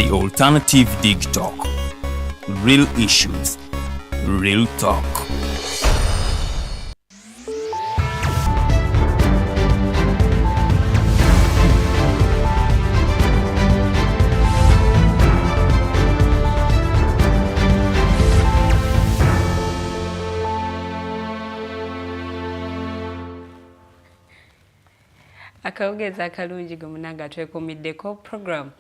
The Alternative Dig Talk. Real issues, real talk. Akawungeezi akalungi gwe munange atwekuumiddeko program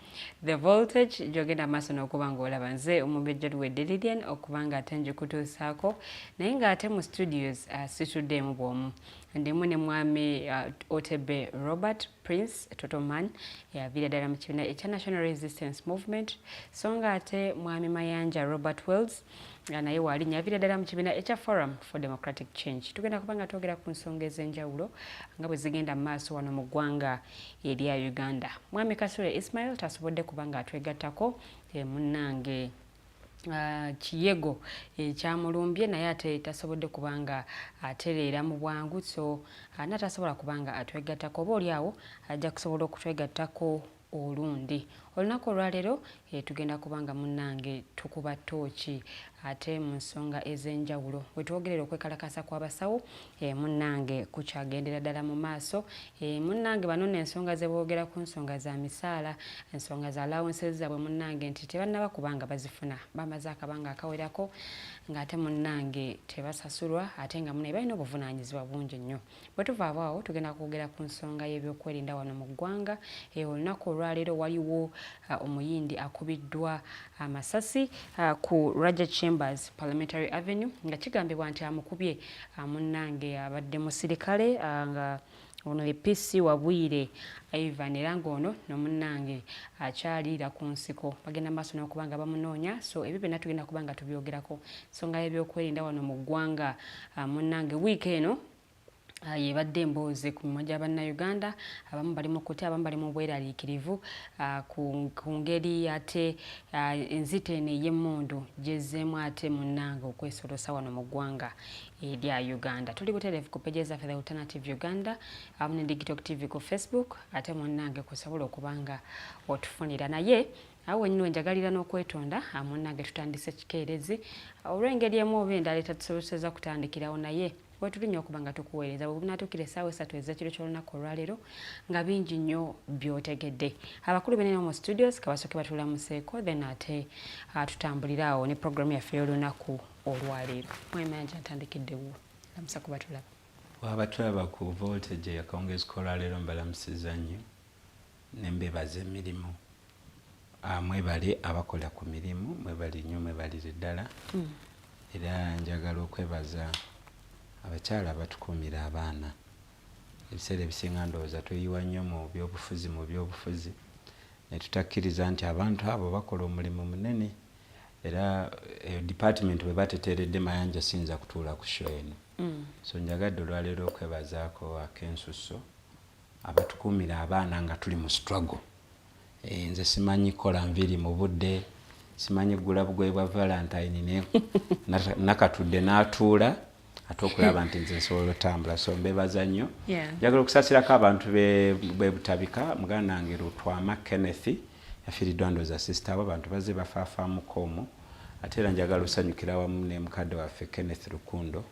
The Voltage gyogenda maaso n'okuba ng'olaba. Nze Omumbejja Luwedde Lilian okuba nga ate njikutuusaako, naye ng'ate mu studios situddeemu bw'omu, ndimu ne mwami Otebe Robert Prince Totoman, yaviira ddala mu kibiina ekya National Resistance Movement, so nga ate mwami Mayanja Robert Wells naye waalinya aviira ddala mu kibiina ekya Forum for Democratic Change. Tugenda kuba nga twogera ku nsonga ez'enjawulo nga bwe zigenda mu maaso wano mu ggwanga erya Uganda. Mwami Kasule Ismail tasobodde kuba nga atwegattako, munnange kiyego ekyamulumbye, naye ate tasobodde kubanga atereera mu bwangu, so natasobola kubanga atwegattako. Oba oli awo ajja kusobola okutwegattako olundi. Olunaku olwaleero tugenda kubanga munnange tukuba ttooki ate mu nsonga ez'enjawulo. Wetwogerera, okwekalakasa kw'abasawo munnange kukyagendera ddala mu maaso. Munnange bano nno ensonga ze boogera ku nsonga za misaala, ensonga za allowances zaabwe munnange nti tebannaba kubanga bazifuna, bamaze akabanga akawerako ng'ate munnange tebasasulwa, ate nga munaye balina obuvunaanyizibwa bungi nnyo. Bwe tuva awo tugenda kwogera ku nsonga y'ebyokwerinda wano mu ggwanga. Olunaku olwaleero waliwo omuyindi akubiddwa amasasi ku Raja Chambers, Parliamentary Avenue, nga kigambibwa nti amukubye munnange abadde musirikale, nga ono ye PC Wabwire Ivan, era ng'ono nomunnange akyaliira ku nsiko, bagenda maaso n'okuba nga bamunoonya. So ebyo byonna tugenda kuba nga tubyogerako, nsonga y'ebyokwerinda wano mu ggwanga. Munnange wiiki eno yebadde emboozi ku mimwa gy'abannayuganda. Abamu bali mu kutya, abamu bali mu bweraliikirivu ku ngeri ate enzita eno ey'emmundu gyezzeemu ate munnange okwesolosa wano mu ggwanga erya Uganda. Tuli butereevu ku page zaffe, The Alternative Uganda awamu ne Digitalk TV ku Facebook, ate munnange kusobola okuba nga otufunira. Naye awo wennyini wenjagalira n'okwetonda, munnange tutandise kikeerezi olw'engeri emu oba endala etatusoboseza kutandikirawo, naye wetuli nnyo okuba nga tukuweereza bwe bunaatuukira essaawa 3 ez'ekiro ky'olunaku olwaleero nga bingi nnyo by'otegedde. Abakulu benene mu studios kabasooke batulamuseeko, then ate tutambulire awo ne programu yaffe y'olunaku olwaleero. Mwemanja, ntandikiddewo lamusa kuba tulaba. Wabatulaba ku Voltage akawungeezi k'olwaleero, mbalamusiza nnyo ne mbebaza emirimu. Mwebale abakola ku mirimu, mwebale nnyo, mwebalire ddala. Era njagala okwebaza abakyala abatukuumira abaana. Ebiseera ebisinga ndowooza tweyiwa nnyo mu byobufuzi ne tutakkiriza nti abantu abo bakola omulimu munene, era eyo department bwe bateteeredde Mayanja siyinza kutuula ku show eno. So njagadde olwaleero okwebazaako ak'ensusso abatukuumira abaana nga tuli mu struggle. Nze simanyi kola nviiri mu budde, simanyi gula bugoye bwa Valentine, ne nakatudde n'atuula ate okulaba nti nze nsobola otambula, so mbebaza nnyo. Njagala okusaasirako abantu be Butabika. Muganda wange Lutwama Kenneth yafiiriddwa, ndowooza sister we. Abantu bazze bafaafaamuko omwo. Ate era njagala osanyukira wamu ne mukadde waffe Kenneth Lukundo,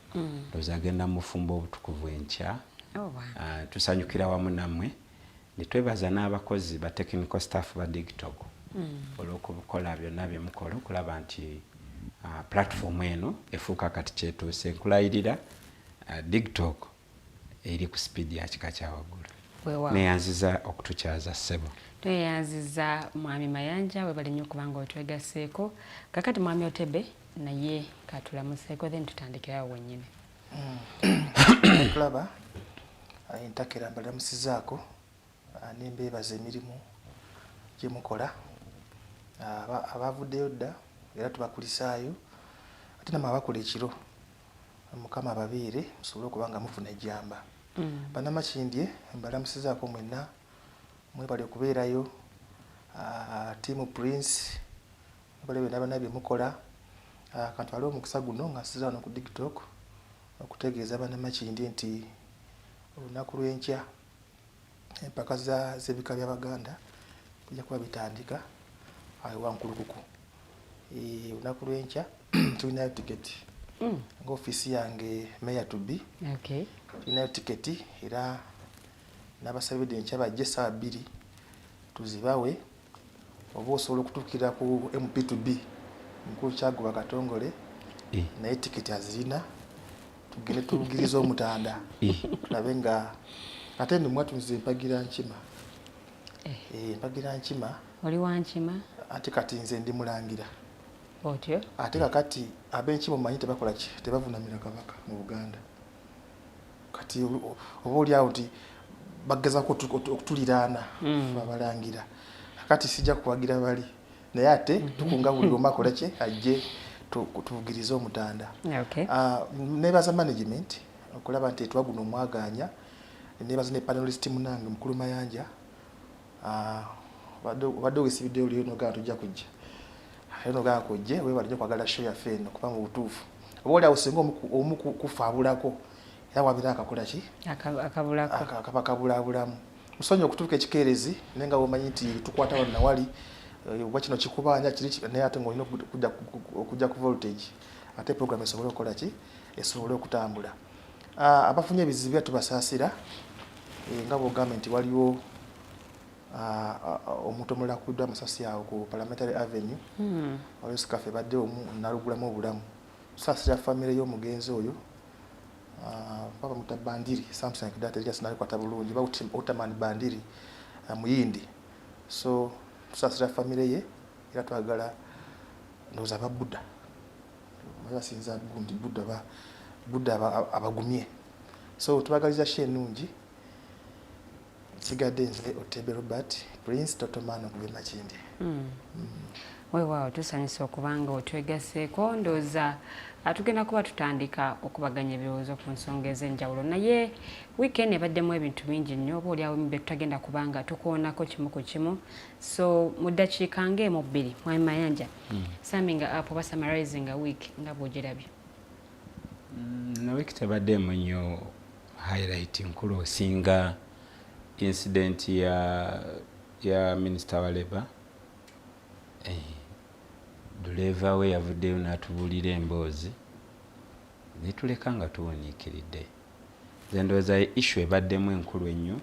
ndowooza agenda mu bufumbo obutukuvu enkya. Oh, wow. Tusanyukira wamu nammwe ne twebaza n'abakozi ba technical staff ba Digitalk olw'okukola byonna bye mukola okulaba nti platform eno efuuka kati kyetuuse. Nkulayirira, Digitalk eri ku speed ya kika kya waggulu. Weewaawo. Neyanziza okutukyaza, ssebo. Tweyanziza mwami Mayanja, webale nnyo okubanga otwegasseeko. Kakati mwami Otebe naye katulamuseeko, then tutandikirawo wennyini. Tulaba entakera, mbalamusizaako nembeebaza emirimu gye mukola. Abavuddeyo dda era tubakulisaayo, ate namwe abakola ekiro, Mukama ababeere musobole okuba nga mufuna ejjamba. Bannamakindye mbalamusizaako mwenna, mwebale okubeerayo. Team Prince, mwebale byonna byonna bye mukola. Kantwale omukisa guno nga nsiza wano ku Digitalk okutegeeza bannamakindye nti olunaku lw'enkya empaka z'ebika by'Abaganda bijja kuba bitandika. Awo Wankulukuku. Olunaku lw'enkya tulinayo tiketi nga ofiisi yange mayor to be. Tulinayo tiketi era n'abasabidde enkya bajje essaawa 2 tuzibawe, oba osobola okutuukira ku MP to be mukulu Kyaguba Katongole. Naye tiketi azirina, tugende tubugirize omutanda. Tulabe nga ate nno mwatunze mpagira Nkima. Mpagira Nkima. Oli wankima? Ate kati nze ndi mulangira. Otyo. Ate kakati ab'enkima omanyi tebakola ki, tebavunamira kabaka mu Buganda. Kati oba oliawo nti bagezaako okutuliraana abalangira. Kakati sijja kuwagira bali, naye ate tukunga buli omu akola ki, ajje tuvugirize omutanda. Ah, nebaza management okulaba nti etwaguno omwaganya. Nebaza ne panelist munange mukulu Mayanja. Ah, obadde wesibiddeyo oliyo nogamba tujja kujja, ate nogamba kujje. Webale nnyo kwagala show yaffe eno, kuba mu butuufu oba oliawo singa omu kufa abulako era wabeera akakola ki. Akabulako. Kaba kabulabulamu. Musonyi okutuuka ekikeerezi, naye nga bwomanyi nti tukwata wano nawali, oba kino kikubanja kiri naye ate ng'olina okujja ku Voltage, ate program esobole okukola ki, esobole okutambula. Ah, abafunye ebizibu era tubasaasira. Nga bwogambye nti waliwo omuntu omulala akubiddwa amasasi awo ku Parliamentary Avenue. Waliwo sikafe badde omu nalugulamu obulamu. Tusaasira famire y'omugenzi oyo. Baba muta Bandiri, something like that, just nalikwata bulungi, ba Utaman Bandiri, muyindi. So tusaasira famire ye era twagala, ndowooza aba Buddha basinza gundi Buddha, ba Buddha abagumye. So tubagaliza show ennungi. Nsigadde nze Otebe Robert Prince Totoman okuva e Makindye. Weewaawo, tusanyusa okubanga otwegaseeko. Ndowooza tugenda kuba tutandika okubaganya ebirowoozo ku nsonga ez'enjawulo, naye weekend ebaddemu ebintu bingi nnyo, oba oliawo emibe tutagenda kubanga tukoonako kimu ku kimu. So mu ddakiika ng'emu bbiri, mwami Mayanja, summing up oba summarizing a week nga bw'ogirabye. Na wiiki tebaddeemu nnyo highlight nkulu osinga incident ya minisita wa labour. Duleeva we yavuddeyo n'atubuulira emboozi netuleka nga tuwuniikiridde. Nze ndowooza issue ebaddemu enkulu ennyo,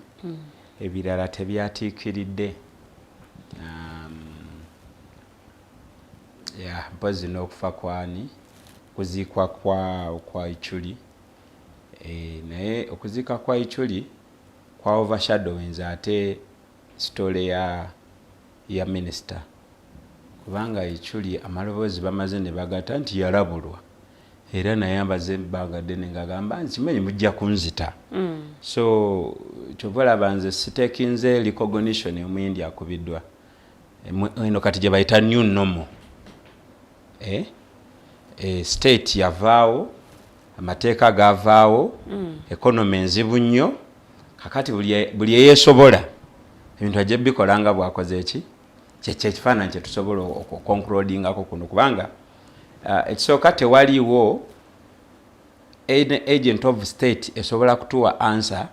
ebirala tebyatiikiridde. Ya mpozi n'okufa kwani, kuziikwa kwa Ichuli. Naye okuziika kwa Ichuli kwa overshadowings ate story ya minisita, kubanga Ichuli amaloboozi bamaze ne bagata nti yalabulwa, era naye amaze ebbanga ddene ng'agamba nti kimanyi mujja kunzita. So kyova olaba nze sitekinze recognition omuyindi akubiddwa. Eno kati gye bayita new normal. State yavaawo, amateeka gavaawo, economy enzibu nnyo. Kakati buli eyeesobola ebintu ajja bikola nga bwakoze eki kyekyo ekifaananyi kyetusobola okuconcludingako kuno, kubanga ekisooka tewaliiwo any agent of state esobola kutuwa answer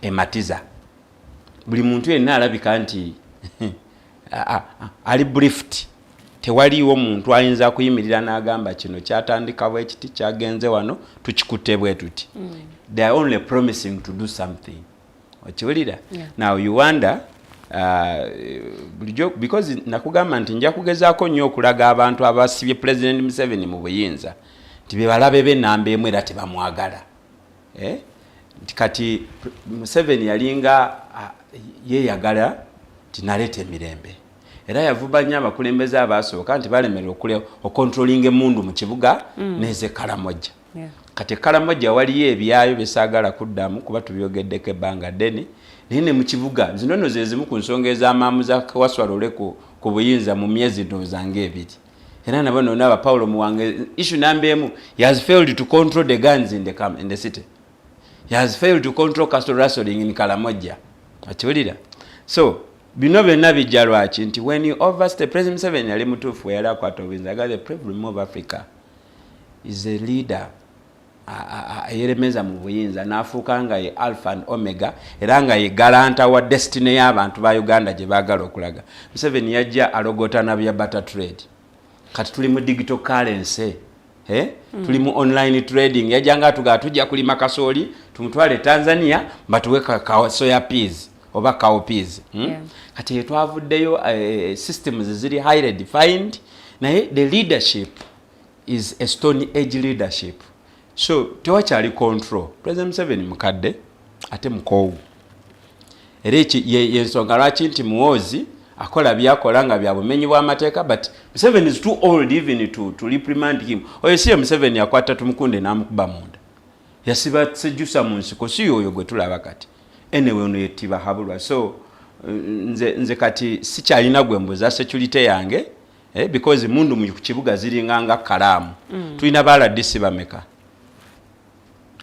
ematiza. Buli muntu yenna alabika nti ali briefed. Tewaliiwo muntu ayinza kuyimirira n'agamba kino kyatandika bwe kiti, kyagenze wano, tukikutte bwe tuti. They are only promising to do something, okiwulira? Yeah. Now you wonder, bulijjo because nakugamba nti nja kugezaako nnyo okulaga abantu abasibye President Museveni mu buyinza nti be balabe b'ennamba emu era tebamwagala, eh? Nti kati Museveni yalinga yeeyagala nti naleeta emirembe, era yavuba nnyo abakulembeze abaasooka nti balemererwa okontrolinga emundu mu kibuga n'eze Kalamojja. Kati Kalamojja waliyo ebyayo byesaagala kuddamu kuba tubyogeddeko ebbanga ddene, naye ne mu kibuga zino nno ze zimu ku nsonga ez'amaamu za Waswalole ku buyinza mu myezi ndowooza ng'ebiri. Era nabo nonna aba Paulo Muwange, issue namba emu, he has failed to control the guns in the city. He has failed to control cattle rustling in Kalamojja, okiwulira? So bino byonna bijja lwaki? Nti when you overstep, President Museveni yali mutuufu we yali akwata obuyinza aga the problem of Africa is a leader. Eyeremeza mu buyinza n'afuuka nga ye alpha and omega, era nga ye guarantor wa destiny y'abantu ba Uganda gye baagala okulaga. Museveni yajja alogotana bya barter trade, kati tuli mu digital currency, eh? Tuli mu online trading. Yajjanga atugaa tujja kulima kasooli tumutwale Tanzania batuwe ka soya peas oba cow peas, Yeah. Kati etwavuddeyo systems ziri highly defined, naye the leadership is a stone age leadership, so tewakyali control. President Museveni mukadde ate mukoowu, era eki yensonga lwaki nti Muhoozi akola byakola nga bya bumenyi bw'amateeka, but Museveni is too old even to reprimand him. Oyo si ye Museveni akwata Tumukunde n'amukuba munda, yasiba Sejusa mu nsiko, si yoyo gwe tulaba kati. Anyway, ono yetiba habulwa. So nze kati sikyalina gwe mbuza security yange, because mundu mu kibuga ziringa nga kalaamu. Tulina ba RDC bameka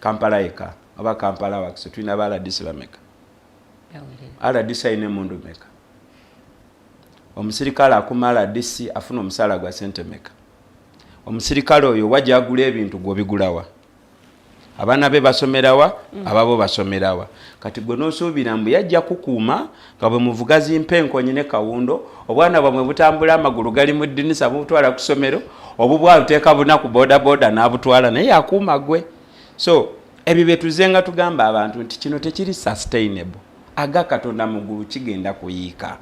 Kampala yeka oba Kampala Wakiso? Tulina ba RDC bameka? RDC alina emundu meka? Omusirikale akuma RDC afuna omusaala gwa sente meka? Omusirikale oyo wajja agula ebintu, gwobigulawa? Abaana be basomerawa? Ababo basomerawa? Kati gwe nosuubira mbu yajja kukuuma nga bwe muvuga zimpa enkonyi ne kawundo, obwana bwamwe butambula amagulu gali mu ddinisa, bubutwala ku ssomero, obubwa buteeka buna ku bodaboda n'abutwala, naye akuuma gwe. So ebyo bye tuze nga tugamba abantu nti kino tekiri sustainable. Aga Katonda mu ggulu kigenda kuyiika.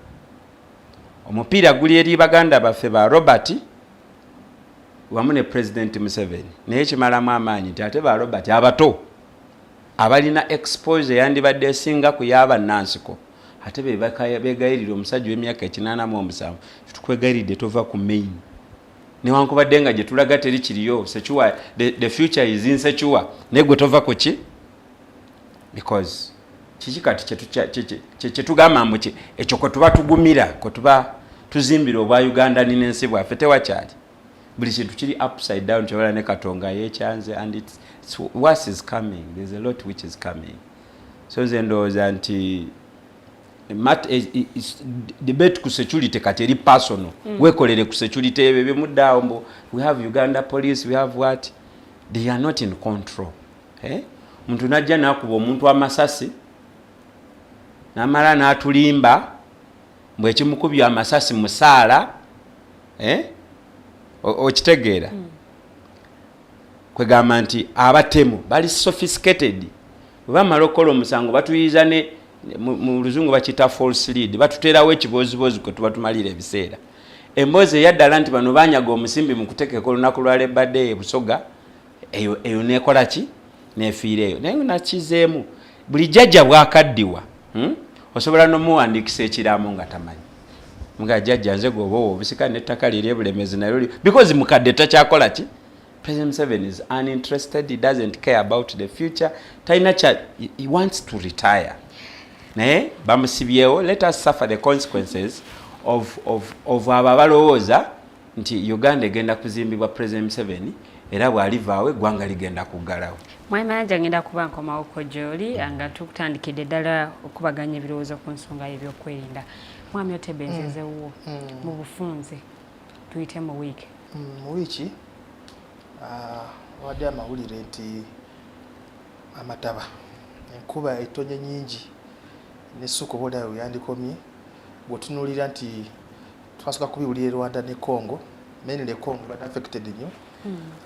Omupiira guli eri baganda baffe ba Robert wamu ne President Museveni, naye kimalamu amaanyi nti ate ba Robert abato abalina exposure yandibadde esinga ku yabanansiko, ate begayirira omusajja w'emyaka 87, tutukwegayiridde tova ku main, newankubadde nga gye tulaga teri kiriyo secure, the future is insecure, naye gwe tova ku ki? Because kiki kati kyetugamba mbu ekyo kwe tuba tugumira, kwe tuba tuzimbira obwa Uganda n'ensi bwaffe? Tewakyali, buli kintu kiri upside down. Kyobala ne Katonga yekyanze, and it's worse is coming. There's a lot which is coming. So nze ndowooza nti debate ku security kati eri personal. Wekolere ku security ebyo byemuddaawo mbu we have Uganda Police, we have what, they are not in control, eh? Omuntu najja nakuba omuntu amasasi namala n'atulimba mbwe ekimukubya amasasi musaala, eh? Okitegeera? Kwegamba nti abatemu bali sophisticated, bwe bamala okukola omusango batuyiza ne mu luzungu bakiyita false lead, batuteerawo ekibozibozi kwe tuba tumalira ebiseera, emboozi eyaddala nti bano banyaga omusimbi mu kutegeka olunaku lwa Labour Day e Busoga. Eyo nekola ki, nefiira eyo, naye nakizeemu buli jjajja bwakaddiwa, Osobola nomuwandiikisa ekiraamo nga tamanyi nga jjajja nze gwoba owa obusika n'ettaka liri ebulemezi naye, because mukadde takyakola ki. President Museveni is uninterested, he doesn't care about the future, talina kya, he wants to retire, naye bamusibyewo. Let us suffer the consequences of abo abalowooza nti Uganda egenda kuzimbibwa President Museveni, era bw'alivaawo eggwanga ligenda kuggalawo. Mwami manager, ngenda kuba nkomawoko gy'oli nga tukutandikidde ddala okubaganya ebirowoozo ku nsonga y'ebyokwerinda. Mwami Otebe, nzezewuwo mu bufunze, tuyite mu wiiki. Mu wiiki wadde amawulire nti amataba, enkuba etonye nyingi nessuka oba oliawo yandikomye. Bw'otunuulira nti twasooka kubiwulira e Rwanda ne Congo, mainly Congo badde affected nnyo.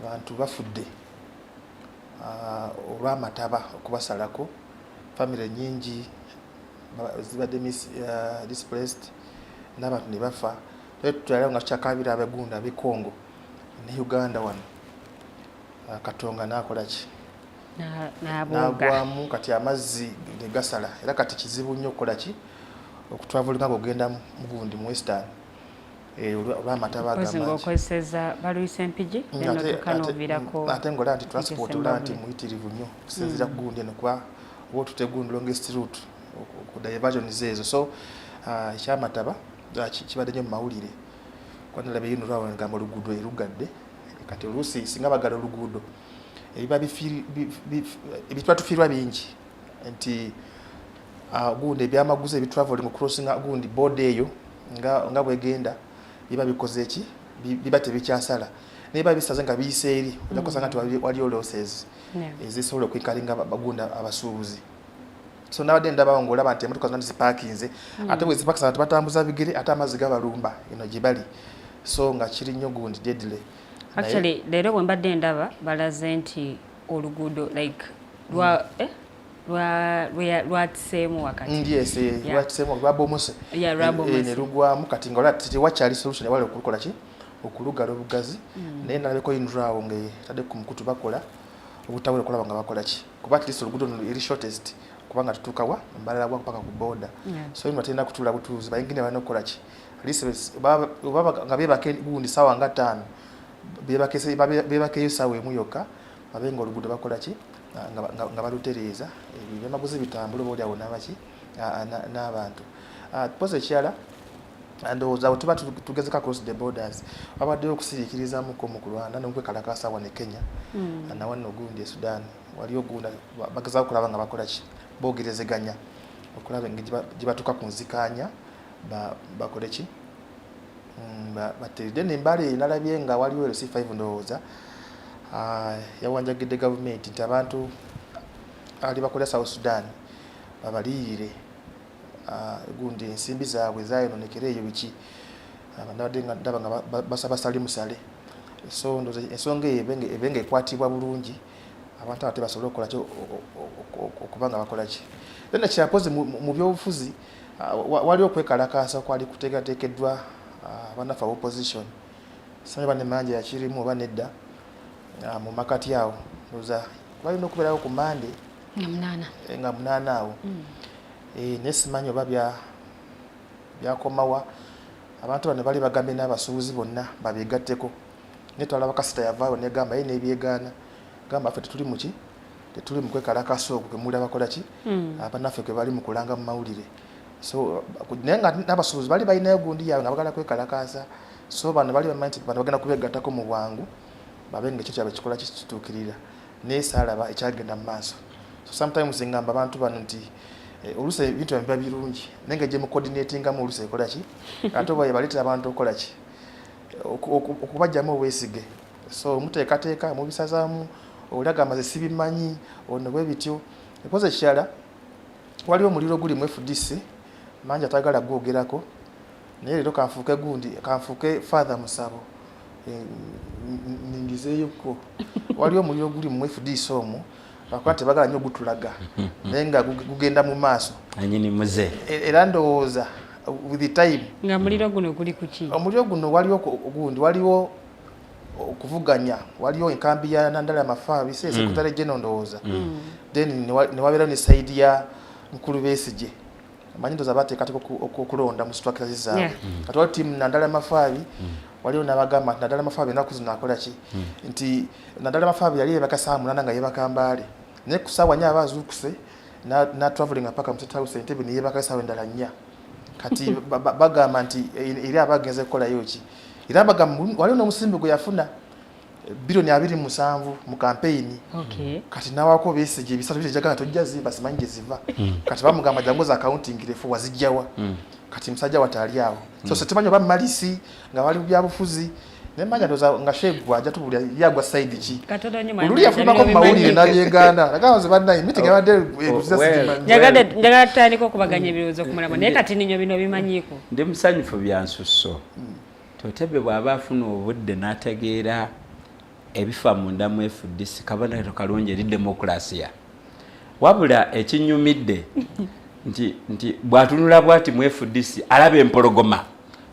Abantu bafudde olw'amataba okubasalako, famire nyingi zibadde displaced n'abantu ne bafa. Tutwala nga tukyakabira abagunda ab'e Congo ne Uganda wano, Katonga n'akola ki? N'agwamu, kati amazzi ne gasala, era kati kizibu nnyo okukola ki, okutravelinga ng'ogenda mugundi mu western olw'amataba. Ng'okozeseza baluyisa Empigi. Ate ng'olaba nti transport, olaba nti muyitirivu nnyo okusinziira ku gundi eno, kuba oba otute gundi longest route ku diversions ezo. So ekyamataba kibadde nnyo mu mawulire, kuba nalaba eno lwawo gamba oluguudo erugadde. Kati oluusi singa bagala oluguudo, ebiba ebituba tufiirwa bingi nti gundi ebyamaguzi ebitraveling crossinga gundi border eyo nga bwegenda biba bikoze eki, biba tebikyasala. Naye babisaze nga biyise eri, ojja kusanga nti waliyo losses ezisobola okwikalinga bagunda abasuubuzi. So nabadde ndabawo ng'olaba nti emotoka zonna zipaakinze, ate bwe zipakisa abantu batambuza bigere, ate amazzi gabalumba eno gye bali, so nga kiri nnyo gundi deadly. Actually, leero bwe mbadde ndaba balaze nti oluguudo like lwa lwatiseemu wakati. Yes, lwatiseemu, lwabomose. Yeah, lwabomose. Ne lugwamu. Kati nga olaba tewakyali solution ewali okukola ki, okulugala obugazi. Naye nalabeko UNRA awo nga etadde ku mukutu, bakola obutawera okulaba nga bakola ki, kuba at least oluguudo luno eri shortest kubanga tutuuka wa mbalala gwa paka ku border. So UNRA terina kutuula butuuzi, bayingine balina okukola ki, at least oba nga beebaka gundi saawa nga 5, beebakeyo saawa 1 yokka, babe nga oluguudo bakola ki, nga balutereeza, ebyo ebyamaguzi bitambule oba oliawo n'abaki n'abantu. Pozi ekirala, ndowooza bwe tuba tugezeko across the borders, wabaddeyo okusiriikirizamuko mu kulwana n'okwekalakaasa wano e Kenya nawano ogundi e Sudan. Waliyo ogunda bagezaako okulaba nga bakola ki, boogerezeganya okulaba engeri gye batuuka ku nzikaanya, bakole ki, bateredde. Nembale nalabye nga waliwo LC5, ndowooza yawanjagidde gavumenti nti abantu ali bakolera South Sudan babaliyirire gundi ensimbi zaabwe zayononekera eyo biki. Nabadde nga ndaba nga basaba sali musale. So ndowooza ensonga eyo ebe nga ekwatibwa bulungi, abantu ate basobole okukola ki, okuba nga bakola ki. Then ekyakoze mu byobufuzi, waliwo okwekalakaasa okwali kuteekateekeddwa bannaffe aba opposition. Simanyi oba ne Manja yakirimu oba nedda. Mu makati awo ndowooza balina okubeerawo ku Mande nga 8. Nga 8 awo. Naye simanyi oba byakomawa. Abantu bano bali bagambye n'abasuubuzi bonna babeegatteko, naye twalaba kasita yavaawo negamba ye n'ebyegaana, gamba ffe tetuli muki, tetuli mu kwekalakaasa okwo kemuli abakola ki, abannaffe kwe bali mu kulanga mu mawulire. So naye nga n'abasuubuzi bali balinayo gundi yaabwe nga bagala kwekalakaasa. So bano bali bamanyi nti bano bagenda kubeegattako mu bwangu, babe nga ekyo kyabwe kikola kituukirira, naye saalaba ekyagenda mu maaso. So sometimes ngamba abantu bano nti oluusi ebintu byabwe biba birungi, naye nga gye mucoordinatingamu oluusi ekola ki, ate oba baleetera abantu okukola ki, okubajjamu obwesige. So muteekateeka mubisazaamu, oli agamba ze sibimanyi ono bwe bityo. Ekoze ekirala, waliwo omuliro guli mu FDC, mangi atagala gwogerako, naye leero kanfuuke gundi, kanfuuke Father Musabo, ningizeeyoko. Waliwo omuliro guli mu FDC omwo, lwakuba tebagala nnyo gutulaga, naye nga gugenda mu maaso. Anyini muze. Era ndowooza with the time. Nga muliro guno guli ku ki? Omuliro guno waliwo gundi, waliwo okuvuganya, waliwo enkambi ya Nandala Mafabi, secretary general ndowooza, then ne wabeerawo ne side ya Mukulu Besigye. Amanyi ndowooza bateekateeka okulonda mu structures zaabwe. Kati waliwo team Nandala Mafabi, waliwo n'abagamba nti Nandala Mafabi ennaku zino akola ki, nti Nandala Mafabi yali yeebaka ssaawa 8 nga yeebaka Mbaale, naye ku ssaawa 4 aba azuukuse na travelling paka mu State House Entebbe, ne yeebaka essaawa endala 4. Kati bagamba nti eri aba agenze kukolayo ki. Era bagamba waliwo n'omusimbi gwe yafuna biliyoni 27 mu kampeyini. Kati nawako Besigye ebisatu bijagala tojja zimba, simanyi gye ziva. Kati bamugamba jangu za accounting refu wazijjawa. Kati musajja wataali awo, so tetumanyi oba malisi nga bali mu byabufuzi, naye manya ndowooza nga Shegwa ajja tubulira yagwa side ki. Katono nnyo. Oluli yafulumako mu mawulire n'abyegaana, agamba nze bannaye meeting yabadde Oh, well. Njagala tutandika okubaganya ebirowoozo ku mulamwa, naye kati ninyo bino bimanyiiko. Ndi musanyufu byansusso. Totebe bw'aba afuna obudde n'ategeera ebifa munda mu FDC, kabonero kalungi eri demokulasiya. Wabula ekinyumidde nti bw'atunula bw'ati mu FDC alaba empologoma,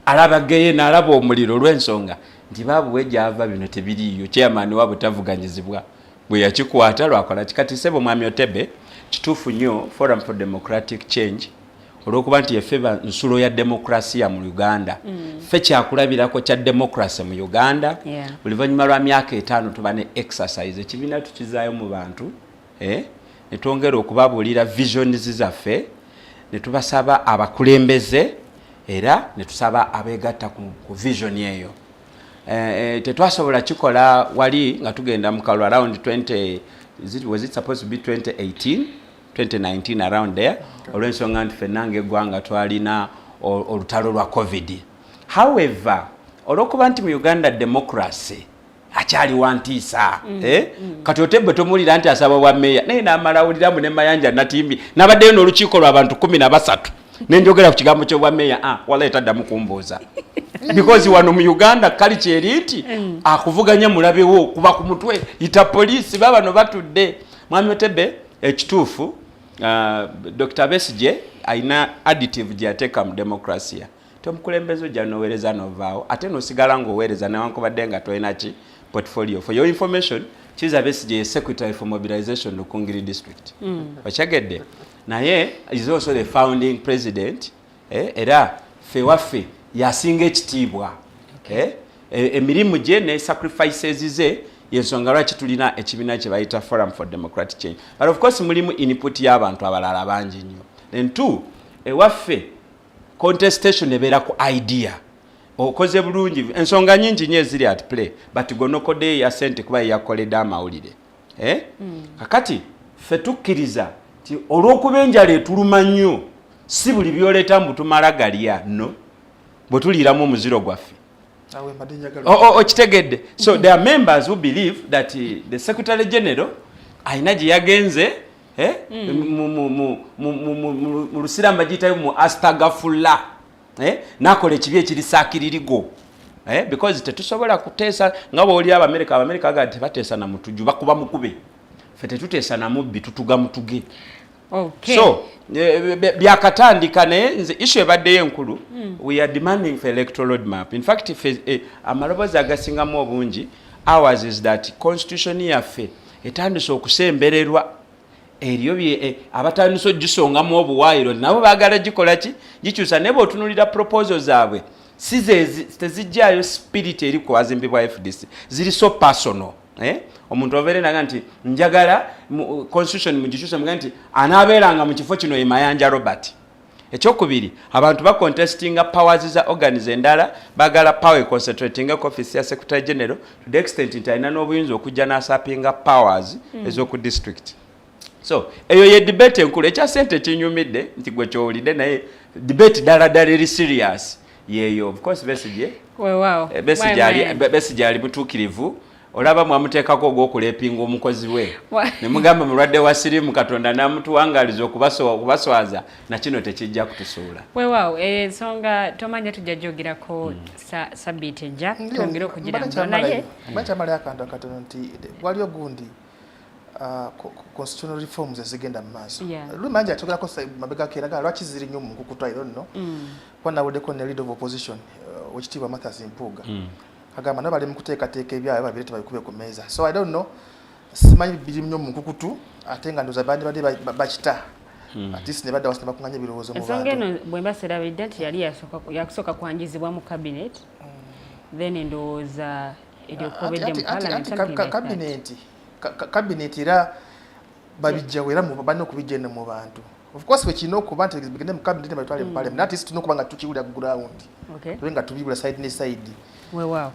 alaba geyena, alaba omuliro, olw'ensonga nti baabuwe gyava bino tebiriiyo. Chairman waabwe tavuganyizibwa bwe yakikwata lwakola ki. Kati sebo mwami Otebe, kituufu nnyo, Forum for Democratic Change, olw'okuba nti yeffe ba nsulo ya demokrasiya mu Uganda, ffe kyakulabirako kya democracy mu Uganda. Buli luvannyuma lwa myaka 5 tuba ne exercise, ekibiina tukizaayo mu bantu, ne twongera okubabuulira visions zaffe, ne tubasaba abakulembeze, era ne tusaba abeegatta ku vision eyo. Tetwasobola kikola wali nga tugenda mu kalulu around 20, was it supposed to be 2018, 2019, around there, olw'ensonga nti ffenna ng'eggwanga twalina olutalo lwa COVID. However, olw'okuba nti mu Uganda democracy Akyali wantiisa. Eh? Kati Otebbe tomuwulira nti asaba bwa meeya, naye namala awuliramu ne Mayanja Natimbi. Nabaddeyo n'olukiiko lw'abantu 13 nenjogera ku kigambo ky'obwa meeya. Ah, walayi taddamu kumbuuza, because wano mu Uganda kali kyeri nti akuvuganya mulabewo kuba ku mutwe, yita poliisi, babano batudde. Mwami Otebbe, ekituufu, Dr Besigye alina additive gye yateeka mu demokrasiya ti omukulembeze ojja noweereza novaawo ate nosigala ngaoweereza newankubadde nga tolina ki portfolio. For your information, Kiza Besigye ye secretary for mobilization Rukungiri District. Okyegedde? Naye is also the founding president, era ffe waffe yasinga ekitiibwa. Eh, emirimu gye ne sacrifices ze yensonga lwaki tulina ekibiina kye bayita Forum for Democratic Change. But of course mulimu input y'abantu abalala bangi nnyo. Then two, ewaffe contestation ebeera ku idea. Okoze bulungi, ensonga nyingi nnyo eziri at play, but gonokodde ya sente kuba yeyakoledde amawulire, eh? Kakati ffe tukkiriza nti olw'okuba enjala etuluma nnyo, si buli byoleeta mbu tumala galya, no bwe tuliiramu omuziro gwaffe. Awe mbadde njagala. Okitegedde? So there are members who believe that the secretary general alina gye yagenze, eh? Mu lusiraamu bagiyitayo mu astagafula, eh? Nakola ekibi ekiri saakiririgo, eh? Because tetusobola kuteesa nga bwoli Abamerika. Abamerika bagaa tebateesa na mutuju, bakuba mukube. Ffe tetuteesa na mubbi, tutuga mutuge. So byakatandika, naye nze issue ebaddeyo enkulu, we are demanding for electoral roadmap. In fact fe, amaloboozi agasingamu obungi ours is that constitution yaffe etandise okusembererwa eriyo abatandise ogisongamu obuwaayiro, nabo baagala gikola ki, gikyusa. Naye bw'otunuulira proposal zaabwe, si tezijjaayo spirit eri ku bazimbibwa FDC, ziri so personal, eh? Omuntu obeere naga nti njagala constitution mugikyuse muga nti anaabeeranga mu kifo kino ye Mayanja Robert. Ekyokubiri, abantu bacontestinga powers za organs endala, bagala power concentratinga ku office ya secretary general to the extent nti alina n'obuyinza okujja n'asappinga powers ez'oku district. So eyo ye debate enkulu. Ekya sente kinyumidde nti gwe kyowulidde, naye debate ddala ddala eri serious yeeyo. Of course Besigye, Weewaawo. Besigye ali mutuukirivu. Olaba mwamuteekako ogw'okulepinga omukozi we ne mugamba mulwadde wa sirimu, Katonda n'amutuwangaaliza okubaswaza, nakino tekijja kutusuula. Weewaawo, ensonga tomanya tujja gyogerako sabbiiti ejja, twongere okugirambula, naye Mba kyamalayo akantu akatono nti waliyo gundi constitutional reforms ezigenda mu maaso. Lumanja atogerako mabegako eraga lwaki ziri nnyo mu nkukutu, I don't know, kuba nawuddeko ne leader of opposition, Owekitiibwa Mathias Mpuuga, agamba nabo bali mu kuteekateeka ebyabwe babire tebabikube ku mmeeza. So I don't know, simanyi biri nnyo mu nkukutu, ate nga ndowooza bandibadde bakita at least ne badda wasi ne bakuŋŋanya ebirowoozo mu Ensonga bantu. eno bwe mba serabidde nti yali yasooka kwanjizibwa mu cabinet, then ndowooza eryokobedde mu parliament, something like that. Cabinet era babijjawo, era balina okubijja eno mu bantu. Of course bwe kirina okuba nti bigende mu cabinet ne babitwale mu parliament, ate tulina okuba nga tukiwulira ku ground, tube nga tubiwulira side ne side. Weewaawo,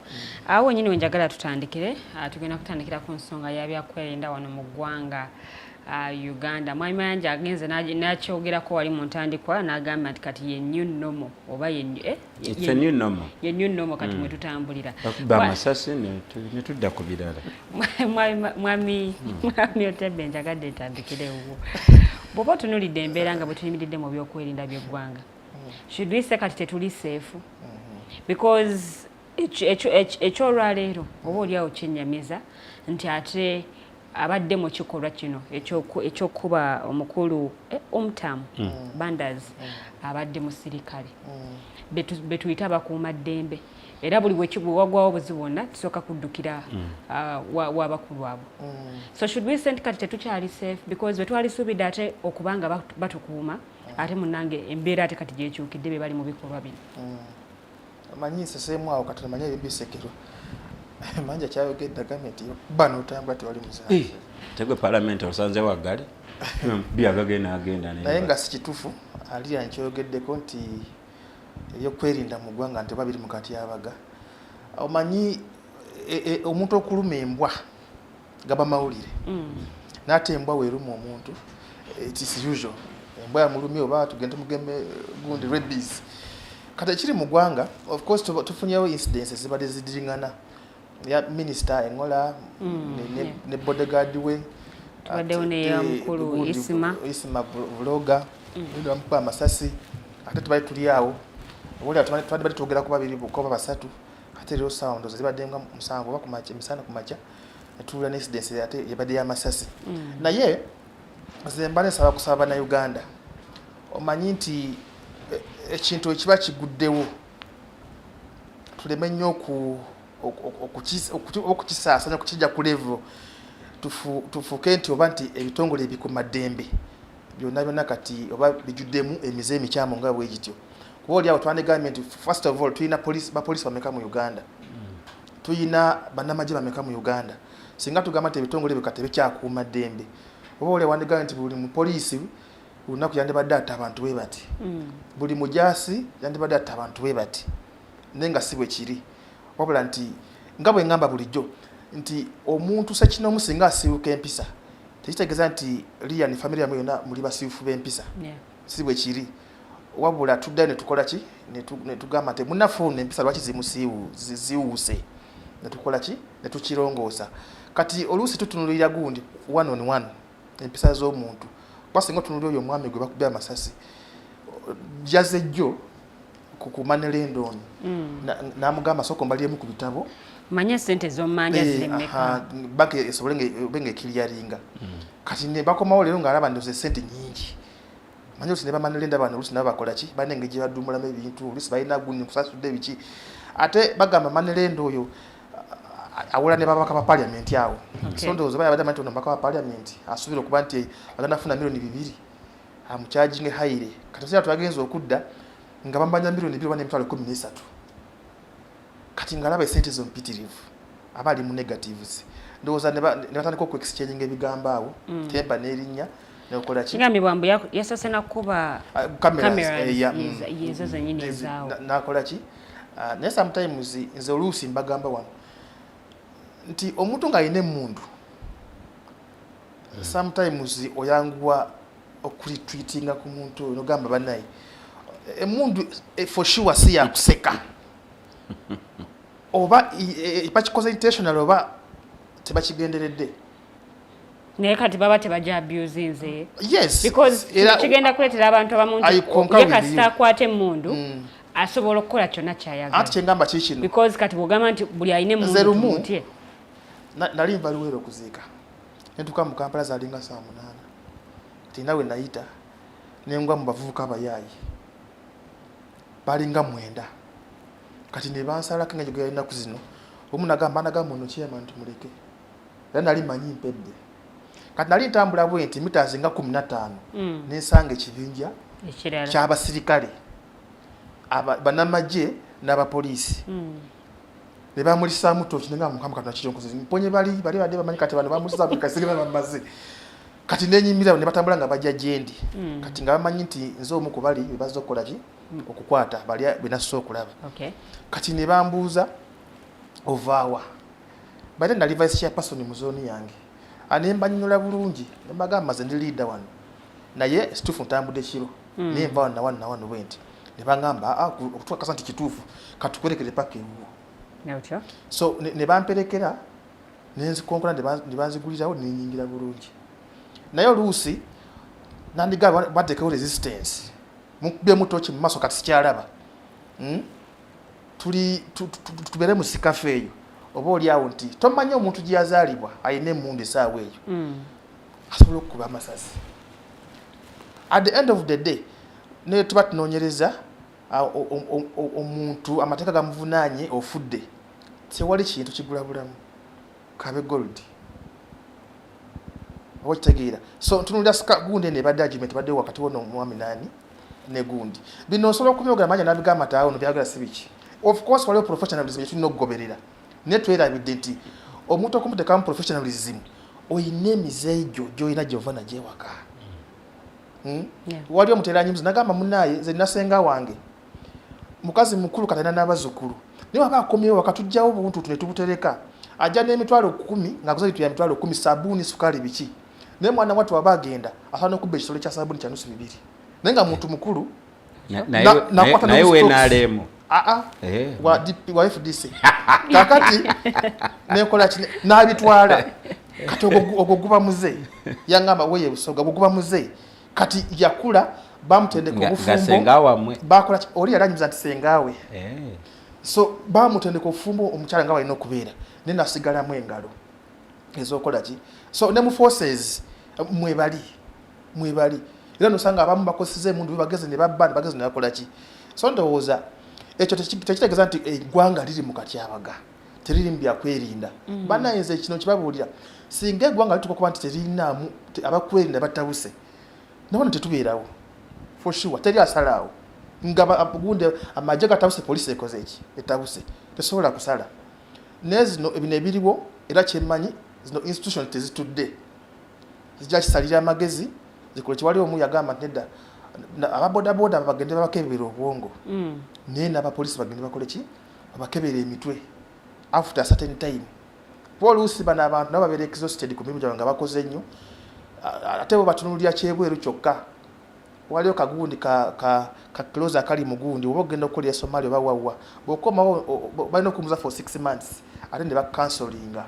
awo wenyini wenjagala tutandikire. Tugenda kutandikira ku nsonga y'abyakwerinda wano mu ggwanga Uganda. Mwami Mayanja agenze n'akyogerako wali mu ntandikwa n'agamba nti kati ye new normal oba ye It's a new normal. Ye new normal kati mwe tutambulira. Bakuba amasasi ne tudda ku birala. Mwami Otebbe, njagadde ntandikirewo. Bw'oba otunuulidde embeera nga bwe tuyimiridde mu byokwerinda by'eggwanga, should we say kati tetuli safe? Because ekyolwaleero oba oliawo kyennyamiza nti ate abadde mu kikolwa kino ekyokuba omukulu Omtam Bandas abadde musirikale, betuyita abakuumaddembe, era buli bwe wagwawo obuzibu bwonna tusooka kuddukira w'abakulu abo. So should we say nti kati tetukyali safe? Because bwe twalisuubidde ate okuba nga batukuuma, ate munnange embeera ate kati gyekyukidde, be bali mu bikolwa bino. Manyi nseseemu awo katono, manyi ebibisekerwa manja kyayogedde, agambye nti bano otambula tewali musango. Tegwe palamenti osanze waggale byagagenda agenda. Naye nga si kituufu. Alira nkyogeddeko nti ebyokwerinda mu ggwanga nti oba biri mu katyabaga. Omanyi omuntu okuluma embwa gaba mawulire, n'ate embwa weeruma omuntu, it is usual, embwa yamulumye oba tugende tumugeme gundi rabies. Kati ekiri mu ggwanga, of course tufunyewo incidents ezibadde zidiringana. Ya minisita Engola ne bodyguard we. Tubaddewo neya mukulu Isima. Isima Vloga, bamukuba amasasi. Ate tubali tuli awo, oba twandibadde twogera ku babiri bokka oba basatu. Ate leero saawa ndowooza zibadde nga 7 oba kumakya, emisana kumakya, netuwulira ne incidence ate ebadde y'amasasi. Naye nze mba nsaba kusaba Bannayuganda, omanyi nti ekintu ekiba kiguddewo tuleme nnyo okukisaasanya, okukijja ku level tufuuke nti oba nti ebitongole ebikuumaddembe byonna byonna kati oba bijjuddemu emize emikyamu nga bwe gityo. Kuba oli awo twandigambye nti first of all tulina bapoliisi bameka mu Uganda? Tulina bannamagye bameka mu Uganda? Singa tugamba nti ebitongole ebyo kati tebikyakuuma ddembe, oba oli wandigambye nti buli mupoliisi lunaku yandibadde atta abantu bwe bati, buli mujaasi yandibadde atta abantu bwe bati, naye nga si bwe kiri. Wabula nti nga bwe ŋŋamba bulijjo nti omuntu sekinoomu singa asiiwuka empisa, tekitegeeza nti liya ne famire yammwe yonna muli basiiwufu b'empisa. Si bwe kiri. Wabula tuddayo ne tukola ki? Ne tugamba nti munnaffe ono empisa lwaki ziwuuse? Ne tukola ki? Ne tukirongoosa. Kati oluusi tutunulira gundi one on one empisa z'omuntu, kuba singa otunulira oyo omwami gwe bakubye amasasi, jazze jjo ku money lender ono, n'amugamba, "Sooka ombaliremu ku bitabo." Manye sente z'ommanja ziri mmeka. Banka esobole ebe nga eclearinga. Kati ne bakomawo leero ng'alaba ndoza esente nyingi. Manyi oluusi ne ba money lender bano oluusi nabo bakola ki? Balina engeri gye baddumulamu ebintu, oluusi balina gundi nkusasudde biki. Ate bagamba money lender oyo awola ne babaka ba parliament awo. So ndowooza oba yabadde amanyi nti ono mubaka wa parliament asuubira okuba nti agenda kufuna 2 miliyoni amucharginge higher. Kati omusajja twagenza okudda nga bamubanja 2 miliyoni oba n'13 000. Kati ng'alaba esente ezo mpitirivu, aba ali mu negatives. Ndowooza ne batandika okuexchanginga ebigambo awo, temper n'erinnya nekola ki. Kigambibwa mbu yasoose nakuba Ah, cameras, cameras yeah, yezo zennyini ezaawo. Nakola ki? Ah, naye sometimes nze oluusi mbagamba wano nti omuntu ng'alina emmundu, sometimes oyanguwa okuretreatinga ku muntu oyo nogamba, "Bannaye, emmundu for sure si yakuseka." Oba bakikoze intentional oba tebakigenderedde. Naye kati baba tebajja abusinze. Yes. Because kigenda kuleetera abantu abamu nti ye kasita akwata emmundu asobola okukola kyonna kyayagala. Anti kyengamba kikino. Because kati bwogamba nti buli alina emmundu tumutye. Nali nva Luweero okuziika, nentuuka mu Kampala zalinga saa 8. Tina we nayita nengwa mu bavubuka abayaayi balinga 9. Kati ne bansalako engeri gwe ennaku zino. Omu nagamba, nagamba ono chairman tumuleke, era nali manyi mpedde. Kati nali ntambula bwe nti mita nga 15, nensanga ekibinja ky'abasirikale, bannamagye n'abapoliisi, ne bamulisaamu toki. Nenga, "Mukama Katonda, kiki onkoze? Mponye." Bali bali badde bamanyi kati bano bamulisaamu kasige bamaze. Kati nenyimirira, ne batambula nga bajja gyendi. Kati nga bamanyi nti nze omu ku bali be bazza okukola ki? Okukwata bali be nassa okulaba. Kati ne bambuuza, "Ovaawa?" Bate nali vice chairperson mu zooni yange. Ne mbanyonyola bulungi, ne mbagamba, "Nze ndi leader wano, naye situufu ntambudde kiro, naye nva wano nawano nawano." Bwe nti ne bangamba, "Ah, okutukakasa nti kituufu, katukwerekere paka ewuwo." So ne bamperekera, nenzikonkona, ne banzigulirawo, nenyingira bulungi. Naye oluusi nandiga bateekewo resistance, mukubyemu toki mu maaso, kati sikyalaba. Tuli tubeere mu sikafu eyo, oba oli awo nti tomanyi omuntu gye yazaalibwa alina emmundu esaawa eyo, asobola okukuba amasasi. At the end of the day, ne tuba tunoonyereza omuntu, amateeka gamuvunaanye, ofudde, tewali kintu kigula bulamu kabe gold, oba okitegeera? So ntunulira gundi eno ebadde argument ebadde wakati wo nomwami nani ne gundi. Bino osobola okubyogera manya nabigamba nti awo no byagala si biki. Of course waliwo professionalism gyetulina okugoberera, naye twerabidde nti omuntu okumuteekamu professionalism, oyina emize gyo gyolina gyova nagyo ewaka. Wali omuteranyimuzi nagamba, "Munaye, nze nasenga wange mukazi mukulu, katalina n'abazzukulu, naye waba akomyewo waka tujjawo obuntutu ne tubutereka. Ajja n'10 000 ng'aguza litu ya 10 000, sabuuni, sukaali, biki. Naye mwana wattu waba agenda asobola n'okubba ekisolo kya sabuuni kya nusu bibiri, naye nga muntu mukulu." Naye wenaalemu. Aa, wa DP, wa FDC. Kakati nekola ki? N'abitwala. Kati ogwo guba muze. Yangamba weye Busoga, ogwo guba muze. Kati yakula, bamutendeka Nga senga obufumbo. Wammwe. Bakola ki? Oli yali anyumiza nti sengaawe. So bamutendeka obufumbo, omukyala nga balina okubeera, naye nasigalamu engalo ezokola ki. So ne mu forces mwebali, mwebali era nosanga abamu bakozesa emundu, bageze ne babba, ne bageze ne bakola ki. So ndowooza ekyo tekitegeeza nti eggwanga liri mu katyabaga, teriri mu byakwerinda. Bannayinza kino kibabuulira, singa eggwanga lituuka kuba nti teririnaamu abakwerinda batabuse, nabano tetubeerawo for sure. Teri asalaawo nga gundi amagye gatabuse, poliisi ekoze eki, etabuse, tesobola kusala. Naye zino bino ebiriwo, era kyemmanyi zino institution tezitudde, zijja kisalira amagezi zikole. Kiwali omu yagamba nti nedda, ababodaboda bagende babakebera obwongo, naye n'abapoliisi bagende bakole ki, babakebera emitwe after a certain time, kuba oluusi bano abantu nabo babeera exhausted ku mirimu gyabwe nga bakoze nnyo. Ate bo batunuulira kyebweru kyokka. Waliwo kagundi ka clause akali mu gundi, oba ogenda okukolera Somalia oba wawa, bw'okomawo balina okumuza for 6 months, ate ne bakansolinga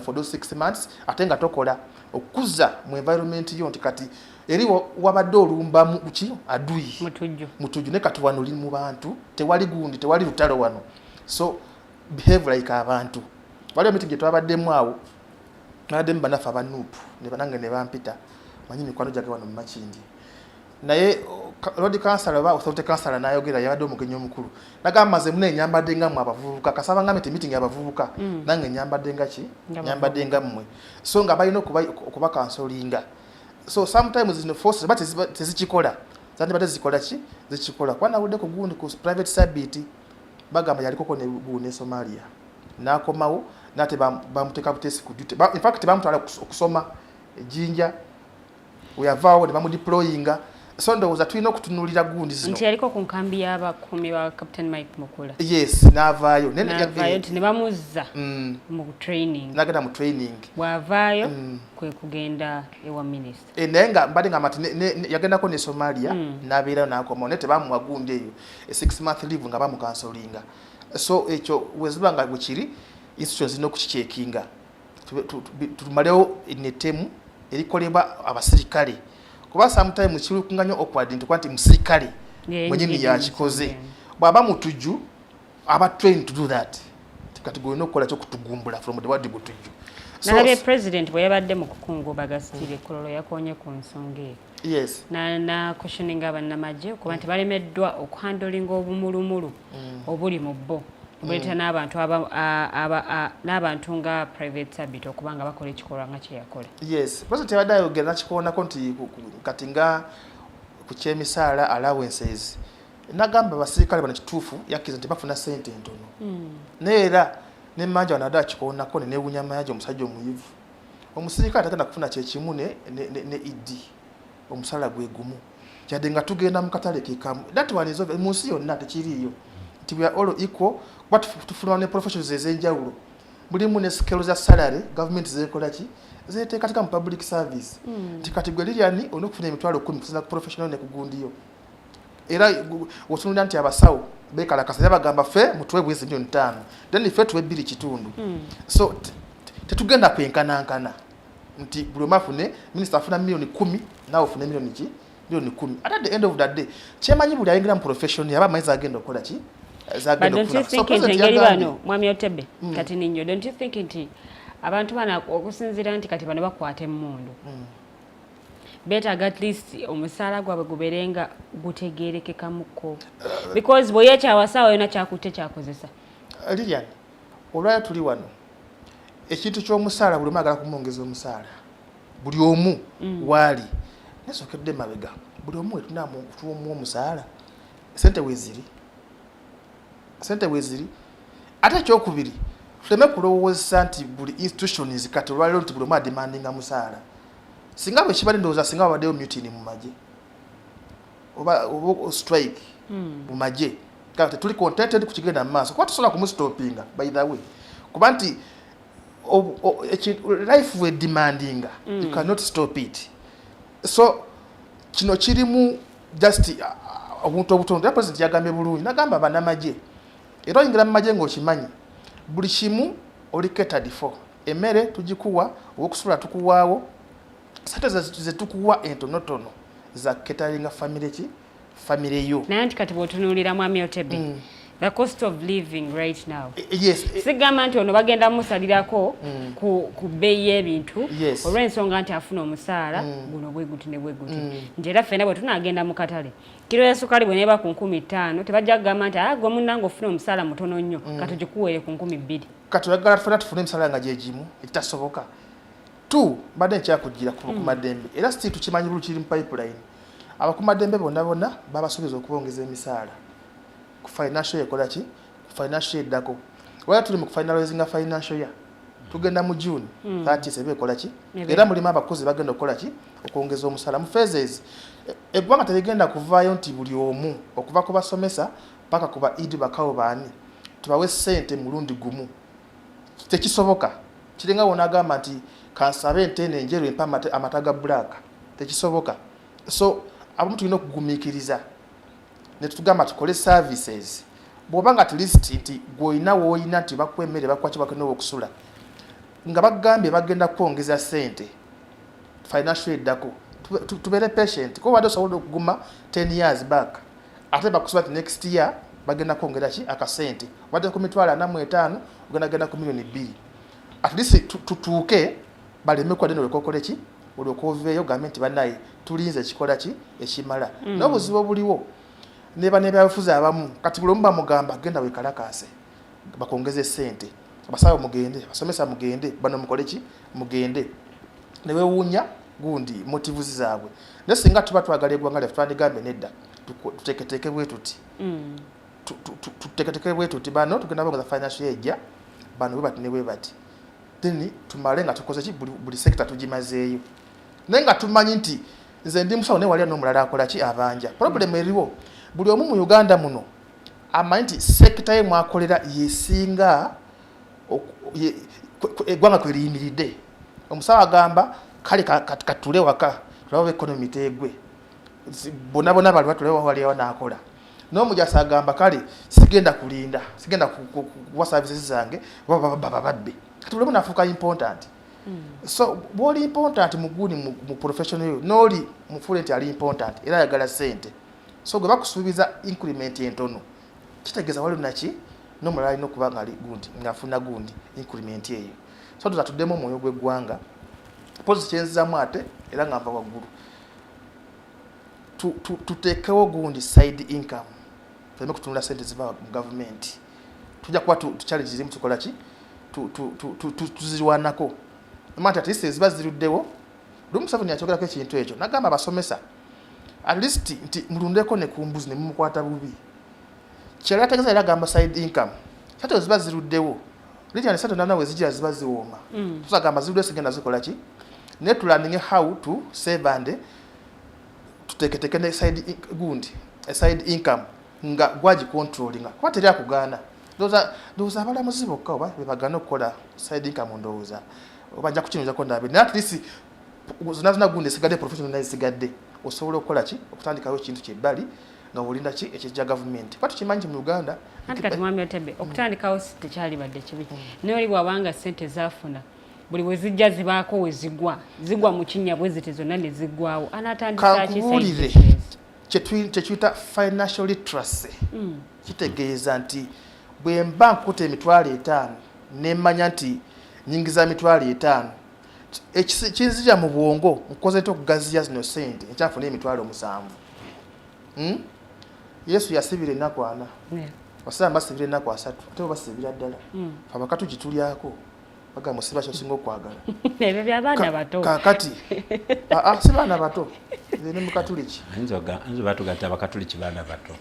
for those 6 months, ate nga tokola okuza mu environment yo nti kati eri wabadde olumba mu ki, aduyi. Mutujju. Mutujju. Ne kati wano oli mu bantu, tewali gundi, tewali lutalo wano, so behave like abantu. Waliwo meeting gye twabaddemu awo, babaddemu bannaffe aba NUP ne banange ne bampita, manyi mikwano gyange wano mu Makindi, naye road councillor oba authority councillor n'ayogera, yabadde omugenyi omukulu, nagamba nze mune nyambadde nga mmwe abavubuka, kasaba ngambe nti meeting abavubuka, nange nyambadde nga ki, Nga nyambadde nga mmwe. So nga balina okuba counselinga. So sometimes zino forces ba tezikikola, zandibadde zikola ki, zikikola, kuba nawulidde ku gundi ku Private Sabit bagamba yalikoko ne gundi ne Somalia, n'akomawo nate bamuteeka buteesi ku duty. In fact bamutwala okusoma ejjinja, weyavaawo ne bamudeployinga. So ndowooza tulina okutunuulira gundi zino. Nti yaliko ku nkambi y'abakuumi ba Captain Mike Mukula. Yes, n'avaayo. N'avaayo nti ne bamuzza mu training. N'agenda mu training. Bw'avaayo kwe kugenda ewa minisita. Naye nga mbadde ngamba nti yagendako ne Somalia, n'abeerayo n'akomawo, naye tebamuwa gundi eyo e 6 month leave, nga bamukansolinga. So ekyo weziba nga bwekiri, institution zirina okukicheckinga, tumalewo netemu erikolebwa abasirikale, kuba sometimes kirunga nnyo awkward nti kuba nti musirikale mwenyini yakikoze. Bw'aba mutujju, aba trained to do that. Kati gwolina okukola kyokutugumbula from the word butujju. So, Nalabye president bwe yabadde mu kukungubaga Steve Kololo, yakonye ku nsonga eyo. Na questioninga bannamagye okuba nti balemeddwa okuhandlinga obumulumulu obuli mu bo, buleeta n'abantu n'abantu nga Private Sabit okuba nga bakola ekikolwa nga kye yakola. Yes, president yabadde ayogera nakikoonako nti kati nga ku kyemisaala, allowances, nagamba abasirikale bano kituufu yakkiriza nti bafuna sente ntono, naye era nemanja wano adde akikoonako nenewunya mayanja omusajja omuyivu, omusirikale tagenda kufuna kyekimu ne ed omusala gwe gumu, kyadde nga tugenda mu katale kekamu. That one is over. Mu nsi yonna tekiriiyo nti we are all equal, kuba tufuna ne professions ez'enjawulo, mulimu ne scale za salary gavumenti zekola ki, zeteekateeka mu public service, nti kati gwe Lilian olina okufuna 100,000 kusinza ku professional ne kugundiyo. Era otunulira nti abasawo bekalakasa, era bagamba ffe mutuwe bwezi 5 million, then ffe tuwe 2.5. So tetugenda kwenkanankana nti buli omu afune, minisita afuna 10 million, naawe ofune miliyoni ki, 10 million. At the end of the day, kyemanyi buli ayingira mu profession yaba amanyi zagenda okukola ki. But don't you think nti engeri bano, mwami Otebe, kati ninyo, don't you think nti abantu bano okusinziira nti kati bano bakwata emmundu, beetaaga at least omusaala gwabwe gubeere nga gutegeerekekamuko, because bwe yeekyawa saawa yonna kyakutte kyakozesa? Lilian, olwaliro tuli wano, ekintu ky'omusaala, buli omu agala kumwongeza omusaala, buli omu waali nesookedde mabega, buli omu wetunamutuwomuwa omusaala, sente weziri, sente weziri. Ate ekyokubiri, tuleme kulowoozesa nti buli institutions kati olwaliro nti buli omu ademandinga musaala. Singa bwe kibadde, ndowooza singa babaddeyo mutiny mu magye oba strike mu magye. Kale tetuli contented ku kigenda mu maaso, kuba tusobola kumustopinga by the way, kuba nti life we demandinga, you cannot stop it. So kino kirimu just Obuntu obutono. Era President yagambye bulungi, nagamba bannamagye, era oyingira mu magye ng'okimanyi buli kimu oli catered for. Emmere tugikuwa, owokusula tukuwaawo, sente zetukuwa entonotono za cateringa family ki, family yo. Naye nti kati bw'otunuulira, Mwami Otebe, the cost of living right now, Yes. Sigamba nti ono bagenda musalirako ku bbeeyi y'ebintu olw'ensonga nti afuna omusaala guno bwe guti ne bwe guti, nti era ffenna bwe tunaagenda mu katale, kiro ya sukaali bwe neeba ku 5000, tebajja kugamba nti, "Ah, gwe munnange ofuna omusaala mutono nnyo, katugikuweere ku 2000." Kati oyagala tufena tufune emisala nga gyegimu? Ekitasoboka. Tu mbadde nkyakugira ku bakumaddembe, era si tukimanyi bulu kiri mu pipeline. Abakumaddembe bonna bonna babasuubiza okubongeza emisaala ku financial year. Ekola ki? Ku financial year eddako. Wala tuli mu kufinalizinga financial year, tugenda mu June 30 eba ekola ki? Era mulimu abakozi bagenda okukola ki? Okwongeza omusaala mu phases. Eggwanga terigenda kuvaayo nti buli omu, okuva ku basomesa paka ku ba idi bakawo baani, tubawe ssente mulundi gumu. Tekisoboka. Kiringa wonagamba nti kansabe ente eno enjeru empa amata ga black. Tekisoboka. So abamu tulina okugumiikiriza ne tutugamba tukole services. Bw'oba nga at least nti gw'olina w'olina nti bakuwa emmere, bakuwa ki, bakuwa okusula, nga bagambye bagenda kwongeza ssente financial eddako, tubeere patient, kuba obadde osobola okuguma 10 years back, ate bakusuba nti next year bagenda kwongera ki? Akasente. Obadde ku 45,000, ogenda genda ku 2 million. At least tutuuke baleme kuwadde, nolyoka okole ki? Olyoka oveeyo ogambe nti bannaye tulinze ekikola ki? Ekimala. N'obuzibu obuliwo neba nebyabufuzi abamu, kati buli omu bamugamba genda wekalakaase bakwongeze sente, abasawo mugende, abasomesa mugende, bano mukole ki? Mugende. Newewuunya gundi motives zaabwe. Naye singa tuba twagala eggwanga lyaffe, twandigambe nedda, tuteeketeeke bwe tuti, tuteeketeeke bwe tuti, bano tugenda bongeza financial ejja, bano bwe bati ne bwe bati, then tumale nga tukoze ki? Buli sector tugimazeeyo, naye nga tumanyi nti nze ndi musawo, naye waliyo n'omulala akola ki? Abanja. Problem eriwo, buli omu mu Uganda muno amanyi nti sector ye mwakolera yesinga eggwanga kwe liyimiridde. Omusawo agamba kale katule waka tulabe economy tegwe, bonna bonna bali batule waliwo naakola. N'omujasa agamba kale sigenda kulinda, sigenda kuwa services zange, baba babbe. Kati buli omu nafuuka important. So bwoli important mu gundi mu profession yo, n'oli mufuule nti ali important era ayagala sente. So gwe bakusuubiza increment entono, kitegeeza waliwo naki n'omulala alina okuba nga ali gundi ng'afuna gundi increment eyo. So tuza tuddemu omwoyo gw'eggwanga pozi kyenzizaamu ate era nga nva waggulu, tuteekewo gundi side income, tuleme kutunula sente ziva mu gavumenti. Tujja kuba challenge zirimu, tukola ki? Tuzirwanako. Nti at least eziba ziruddewo, lumu Museveni yakyogerako ekintu ekyo, nagamba abasomesa at least nti mulundeko ne ku mbuzi, ne mumukwata bubi. Kyali ategeeza era agamba side income, sente ziba ziruddewo litya, sente nana we zijira ziba ziwooma. Tusagamba ziruddewo, sigenda zikola ki? Naye tulaninge how to save and tuteeketeke ne side gundi, side income nga gwagicontrollinga, kuba teri akugaana. Ndowooza abalamuzi bokka oba bebagaana okukola side income, ndowooza oba nja kukinozako ndabe. Naye at least zonna zonna gundi esigadde, professional naye esigadde, osobola okukola ki? Okutandikawo ekintu kyebbali nga olinda ki? Ekijja gavumenti, kuba tukimanyi nti mu Uganda Anti kati, Mwami Otebe, okutandikawo si tekyalibadde kibi, naye oli bw'abanga ssente zaafuna buli bwe zijja zibaako we zigwa, zigwa mu kinnya bwe ziti zonna ne ziggwawo, anaatandisa ki side Kankubuulire. business? Kyetuyita financial literacy kitegeeza nti bwe mba nkuta 50,000, nemmanya nti nyingiza 50,000, kinzija mu bwongo nkoze nti okugaziya zino sente enkyafuna 70,000. Yesu yasibira ennaku 40. Basiraamu basibira ennaku 30, ate bo basibira ddala. Abakatuliki tulyako, bagamba osiba kyosinga okwagala. Ebyo by'abaana bato. Kakati aa, si baana bato, nze ne mukatuliki. Ayinza batugatta abakatuliki baana bato.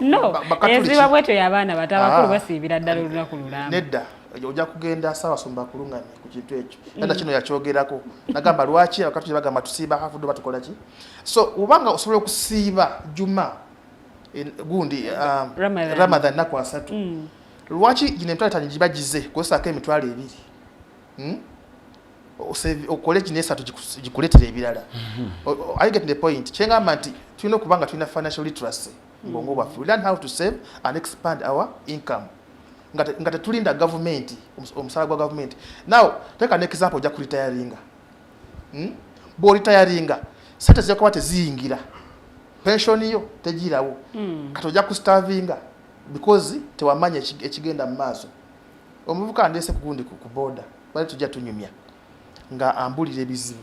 No. Bakatuliki. Ensiba bwetyo y'abaana bato, abakulu Ah. basiibira ddala olunaku lulamba. Nedda, ojja kugenda Saabasumba akulungamye ku kintu ekyo. Era kino yakyogerako, nagamba lwaki abakatuliki bagamba tusiiba hafudde, batukola ki? So obanga osobola okusiiba juma gundi Ramadan. Ramadan naku 30, lwaki gino 50,000 giba gize kukozesaako 20,000? Okole kino esatu gikuleetera ebirala. I get the point. Kyengamba nti tulina okuba nga tulina financial literacy mu bwongo bwaffe. We learn how to save and expand our income nga tetulinda gavumenti, omusala gwa gavumenti. Now take an example, ojja kuretiringa. Bw'oretiringa, sente zijja kuba teziyingira, pension yo tegirawo. Kati ojja kustarvinga because tewamanya ekigenda mu maaso. Omuvubuka andeese ku gundi ku boda, bali tujja tunyumya nga ambulira ebizibu,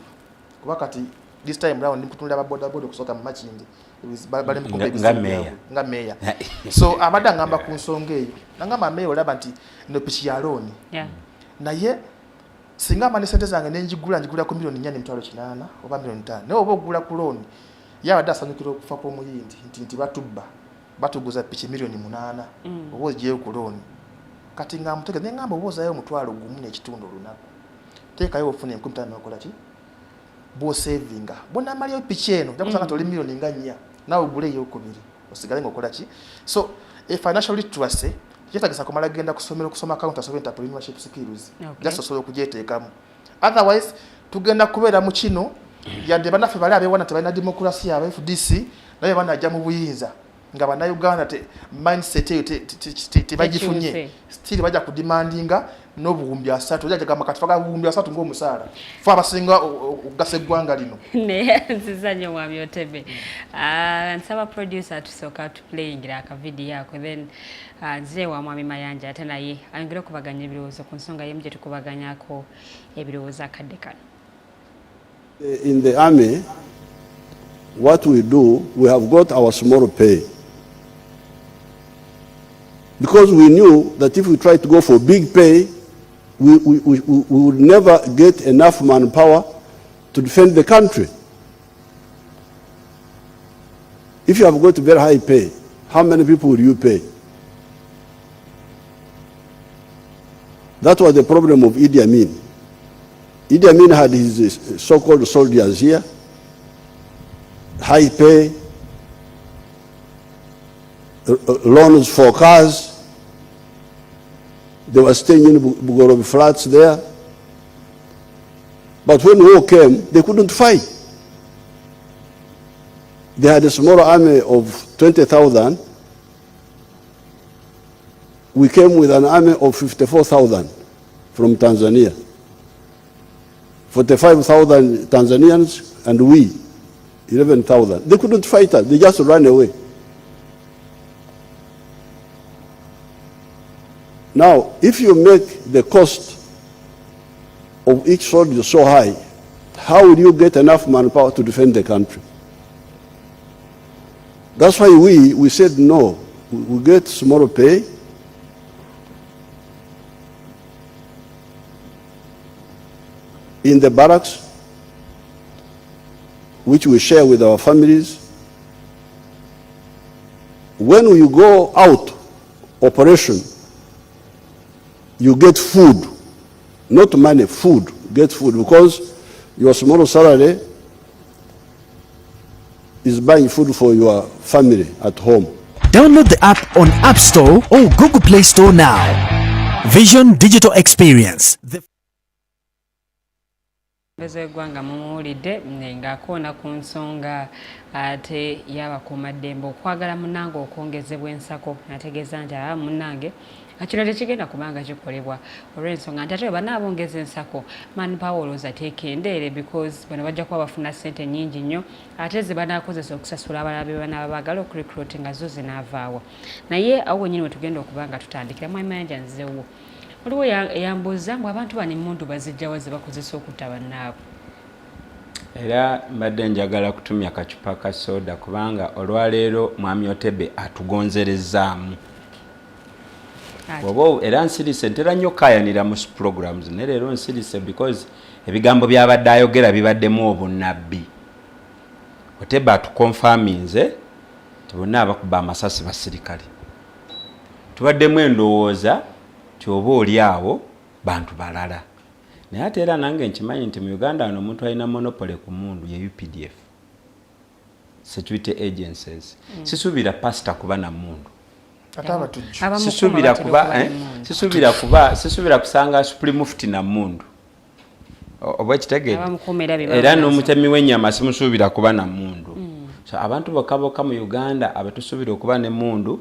kuba kati this time round nkutunulira aba boda boda okusooka mu Makindye, bali mu kuba Nga ebizibu meeya. byabwe, nga meeya. So abadde angamba ku nsonga eyo, nangamba, meeya, olaba nti eno piki ya loan, naye singa mba ne sente zange nenjigula, njigula ku 4,800,000 oba 5 million, naye oba ogula ku loan. Ye abadde asanyukira okufa kw'omuyindi nti batubba, batuguza piki 8 million, oba ogiyeyo ku loan. Kati nga mutegeza, neŋŋamba oba ozayo 1,500 olunaku, teekayo ofuna 5,000, nokola ki bw'osevinga, bwonamalayo piki eno ojja kusanga toli 4 million, naawe ogule eyokubiri osigale ng'okola ki. So e financial literacy kyetagisa kumala genda kusomera okusoma accountancy oba entrepreneurship skills. Just osobola okugyeteekamu, otherwise tugenda kubeera mu kino. Yadde bannaffe bali abeewana tebalina demokrasiya, aba FDC naye banajja mu buyinza nga bannayuganda te mindset eyo tebagifunye, Tekyuse. still bajja kudemandinga n'obuwumbi 30. Ojja gamba kati twagala 30,000 ng'omusaala, fe abasinga okugasa eggwanga lino. Naye nziza nnyo, mwami Otebe. Ah, nsaba producer tusooka tuplayingira akavidiyo ako, then nzire wa mwami Mayanja ate naye ayongere okubaganya ebirowoozo ku nsonga yemu gye tukubaganyako ebirowoozo akadde kano. In the army, what we do, we have got our small pay. Because we knew that if we try to go for big pay, we would never get enough manpower to defend the country. If you have got very high pay, how many people will you pay? That was the problem of Idi Amin. Idi Amin had his so-called soldiers here, high pay, loans for cars. They were staying in Bugolobi flats there. But when war came, they couldn't fight. They had a small army of 20,000. We came with an army of 54,000 from Tanzania. 45,000 Tanzanians and we, 11,000. They couldn't fight us, they just ran away. Now, if you make the cost of each soldier so high, how will you get enough manpower to defend the country? That's why we said no. We get small pay. In the barracks, which we share with our families. When you go out operation, you get food, not money, food, get food, because your small salary is buying food for your family at home. Download the app on App Store or Google Play Store now. Vision Digital Experience. The Omukulembeze w'eggwanga mumuwulidde ng'akoona ku nsonga ate y'abakuumaddembe okwagala munnange okwongezebwa ensako, n'ategeeza nti aa munnange kino tekigenda kubanga kikolebwa olw'ensonga nti ate bwe banaabongeza ensako, manpower olowooza teekendeere, because bano bajja kuba bafuna ssente nnyingi nnyo, ate ze banaakozesa okusasula abalala be banaaba baagala okurecruit nga zo zinaavaawo. Naye awo wennyini we tugenda okuba nga tutandikira, mwami Mayanja, nzeewo waliwo eyambuuza mbu abantu bano emmundu bazijjawa ze bakozesa okutta bannaabwe? Era mbadde njagala kutumya kacupa ka soda, kubanga olwaleero mwami Otebe atugonzerezaamu. Oba era nsirise, ntera nnyo okukaayanira mu programs, naye leero nsirise because ebigambo byabadde ayogera bibaddemu obunnabbi. Otebe atukonfaminze nti bonna abakuba amasasi basirikale. Tubaddemu endowooza ti oba oli awo bantu balala, naye ate era nange nkimanyi nti mu Uganda wano omuntu alina monopoly ku mundu ye UPDF, security agencies. Sisuubira pasita kuba na mundu. Ate abatujju? Abamukuuma Sisuubira batera kuba okuba n'emmundu. Sisuubira kuba, sisuubira kusanga supreme mufti na mundu. Oba ekitegedde, era n'omutemi w'ennyama simusuubira kuba na mundu. So abantu bokka bokka mu Uganda abetusuubira okuba nemundu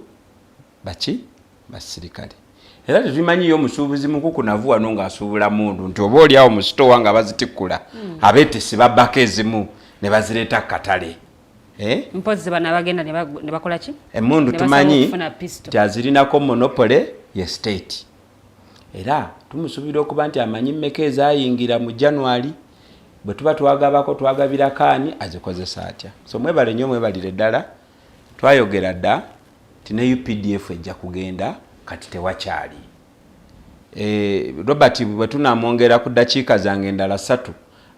baki? Basirikale. Era tetumanyiyo omusuubuzi mukukunavu wano ng'asuubula mundu, nti oba oliawo mu sitowa nga bazitikkula, abeetisi babbako ezimu ne bazireeta ku katale. Eh? Mpozi bano abagenda ne bakola ki? Emundu tumanyi nti azirinako monopoly ye state, era tumusuubira okuba nti amanyi mmeka ezayingira mu January, bwe tuba twagabako twagabirako ani, azikozesa atya. So mwebale nnyo, mwebalire ddala. Twayogera dda nti ne UPDF ejja kugenda, kati tewakyali. Robert bwe tunamwongera ku ddakiika zange endala 3,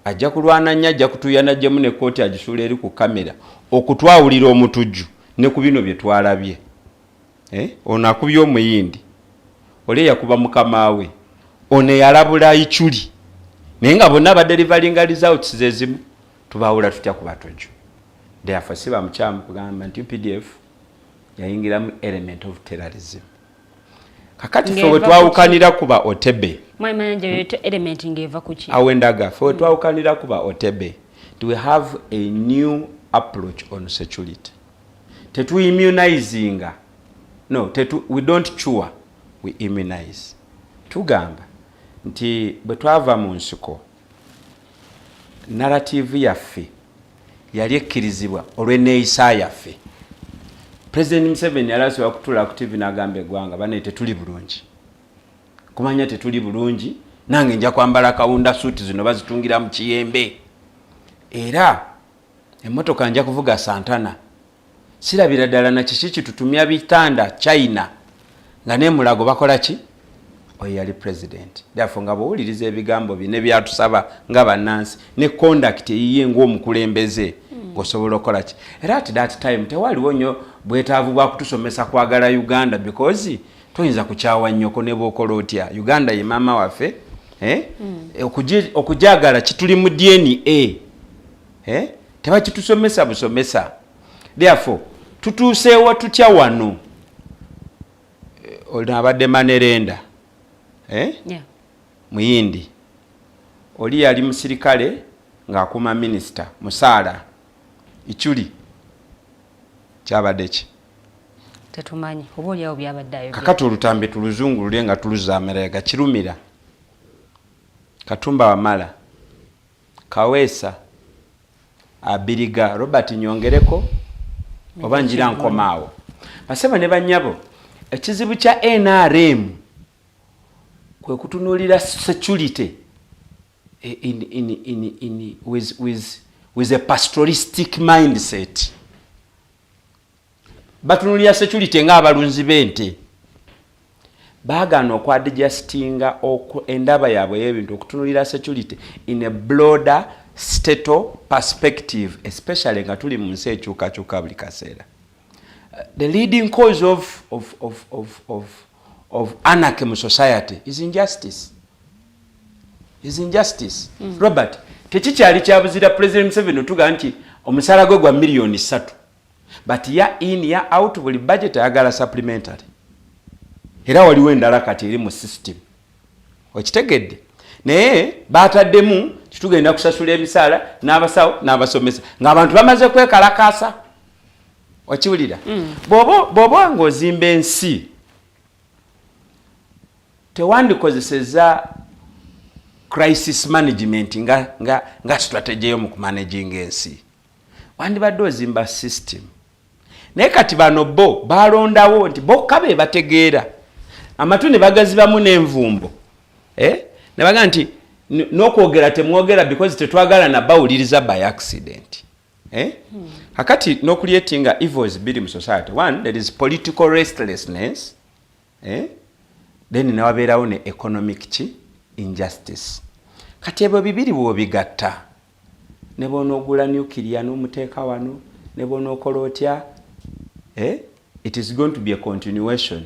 ajja kulwana nnyo, ajja kutuuyana jjemu ne kooti agisuula eri ku kamera okutwawulira omutujju ne ku bino bye twalabye. Eh? Ono akubye omuyindi, oli eyakuba mukama we, ono eyalabula Ichuli, naye nga bonna badeliveringa results zezimu. Tubawula tutya ku batujju? Therefore si bamukyamu kugamba nti UPDF yayingiramu element of terrorism. Kakati fe wetwawukanira kuba Otebe, awendaga fe wetwawukanira kuba Otebe, do we have a new approach on security? Tetu immunizinga, no, tetu, we don't cure, we immunize. Tugamba nti bwe twava mu nsiko, narrative yaffe yali ekkirizibwa olw'enneeyisa yaffe. President Museveni yali asobola kutuula ku TV n'agamba eggwanga, "Bane, tetuli bulungi, kumanya tetuli bulungi, nange nja kwambala kawunda, suuti zino bazitungira mu kiyembe, era emmotoka nja kuvuga Santana, sirabira ddala na kiki kitutumya bitanda China nga nemulago bakola ki." Oyo yali president. Therefore nga bwowuliriza ebigambo bye ne byatusaba nga bannansi ne conduct eyiye ng'omukulembeze, ng'osobola okukola ki. Era at that time tewaliwo nnyo bwetaavu bwa kutusomesa kwagala Uganda, because toyinza kukyawa nnyoko ne bwokola otya. Uganda ye maama waffe, eh? Okujagala kituli mu DNA, eh? Tebakitusomesa busomesa. Therefore tutuuseewo tutya wano? Ono abadde moneylender, eh? Yeah. Muyindi oli yali musirikale ng'akuuma minisita musaala. Ichuli kyabadde ki? Tetumanyi, oba oliawo byabadde ayogera. Kakati olutambi tuluzungulule nga tuluzaamiraga kirumira Katumba Wamala, Kaweesa, Abiriga. Robert, nyongereko oba ngira nkomaawo? Basebo ne banyabo, ekizibu kya NRM kwe kutunuulira security in, with a pastoralistic mindset. Batunulira security ng'abalunzi b'ente. Baagaana okwadjustinga endaba yaabwe y'ebintu okutunulira security in a broader statal perspective, especially nga tuli mu nsi ekyukakyuka buli kaseera. The leading cause of anarchy mu society is injustice, is injustice. Robert, tekikyali kyabuzira President Museveni otuga nti omusala gwe gwa miliyoni 3, but year in, year out, buli budget ayagala supplementary, era waliwo endala kati eri mu system. Okitegedde? Naye bataddemu titugenda kusasula emisaala n'abasawo n'abasomesa ng'abantu bamaze kwekalakaasa. Okiwulira? Bw'oba ng'ozimba ensi, tewandikozeseza crisis management nga strategy yo mu kumanaginga ensi, wandibadde ozimba system. Naye kati bano bo balondawo nti bokka be bategeera, amatu ne bagazibamu n'envumbo, eh? Ne bagaa nti n'okwogera temwogera because tetwagala nabawuliriza by accident, eh? Kakati n'ocreatinga evils biri mu society. One, there is political restlessness, eh? Then newabeerawo ne economic ki? Injustice. Kati ebyo bibiri bwobigatta, ne bwonoogula nuclear n'omuteeka wano, ne bwonookola otya, eh? It is going to be a continuation.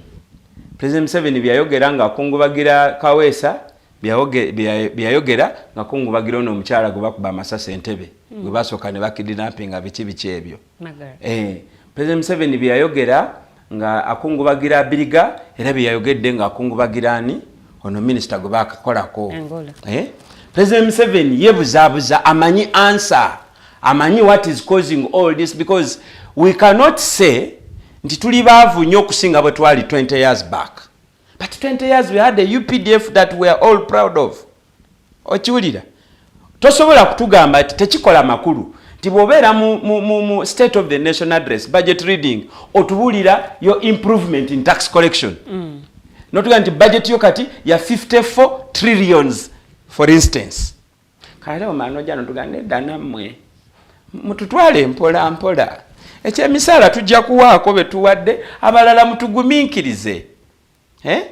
President Museveni byayogera ng'akungubagira Kaweesa, byayogera ng'akungubagira ono omukyala gwe bakuba amasasi Entebe, gwe basooka ne bakidnappinga, biki biki ebyo. Margaret. President Museveni byeyayogera nga akungubagira Abiriga, era byeyayogedde nga akungubagira ani, ono minisita gwe bakakolako. Engola. Eh? President Museveni yebuzaabuza, amanyi answer, amanyi what is causing all this, because we cannot say nti tuli baavu nnyo okusinga bwe twali 20 years back. But 20 years we had a UPDF that we are all proud of. Okiwulira? Tosobola kutugamba nti tekikola makulu nti bw'obeera mu State of the Nation Address, budget reading, otubuulira your improvement in tax collection, notugamba nti budget yo kati ya 54 trillions, for instance. Kale omala nojja notugamba, nedda nammwe mututwale mpola mpola, ekyemisaala tujja kuwaako betuwadde abalala, mutugumiikirize, eh?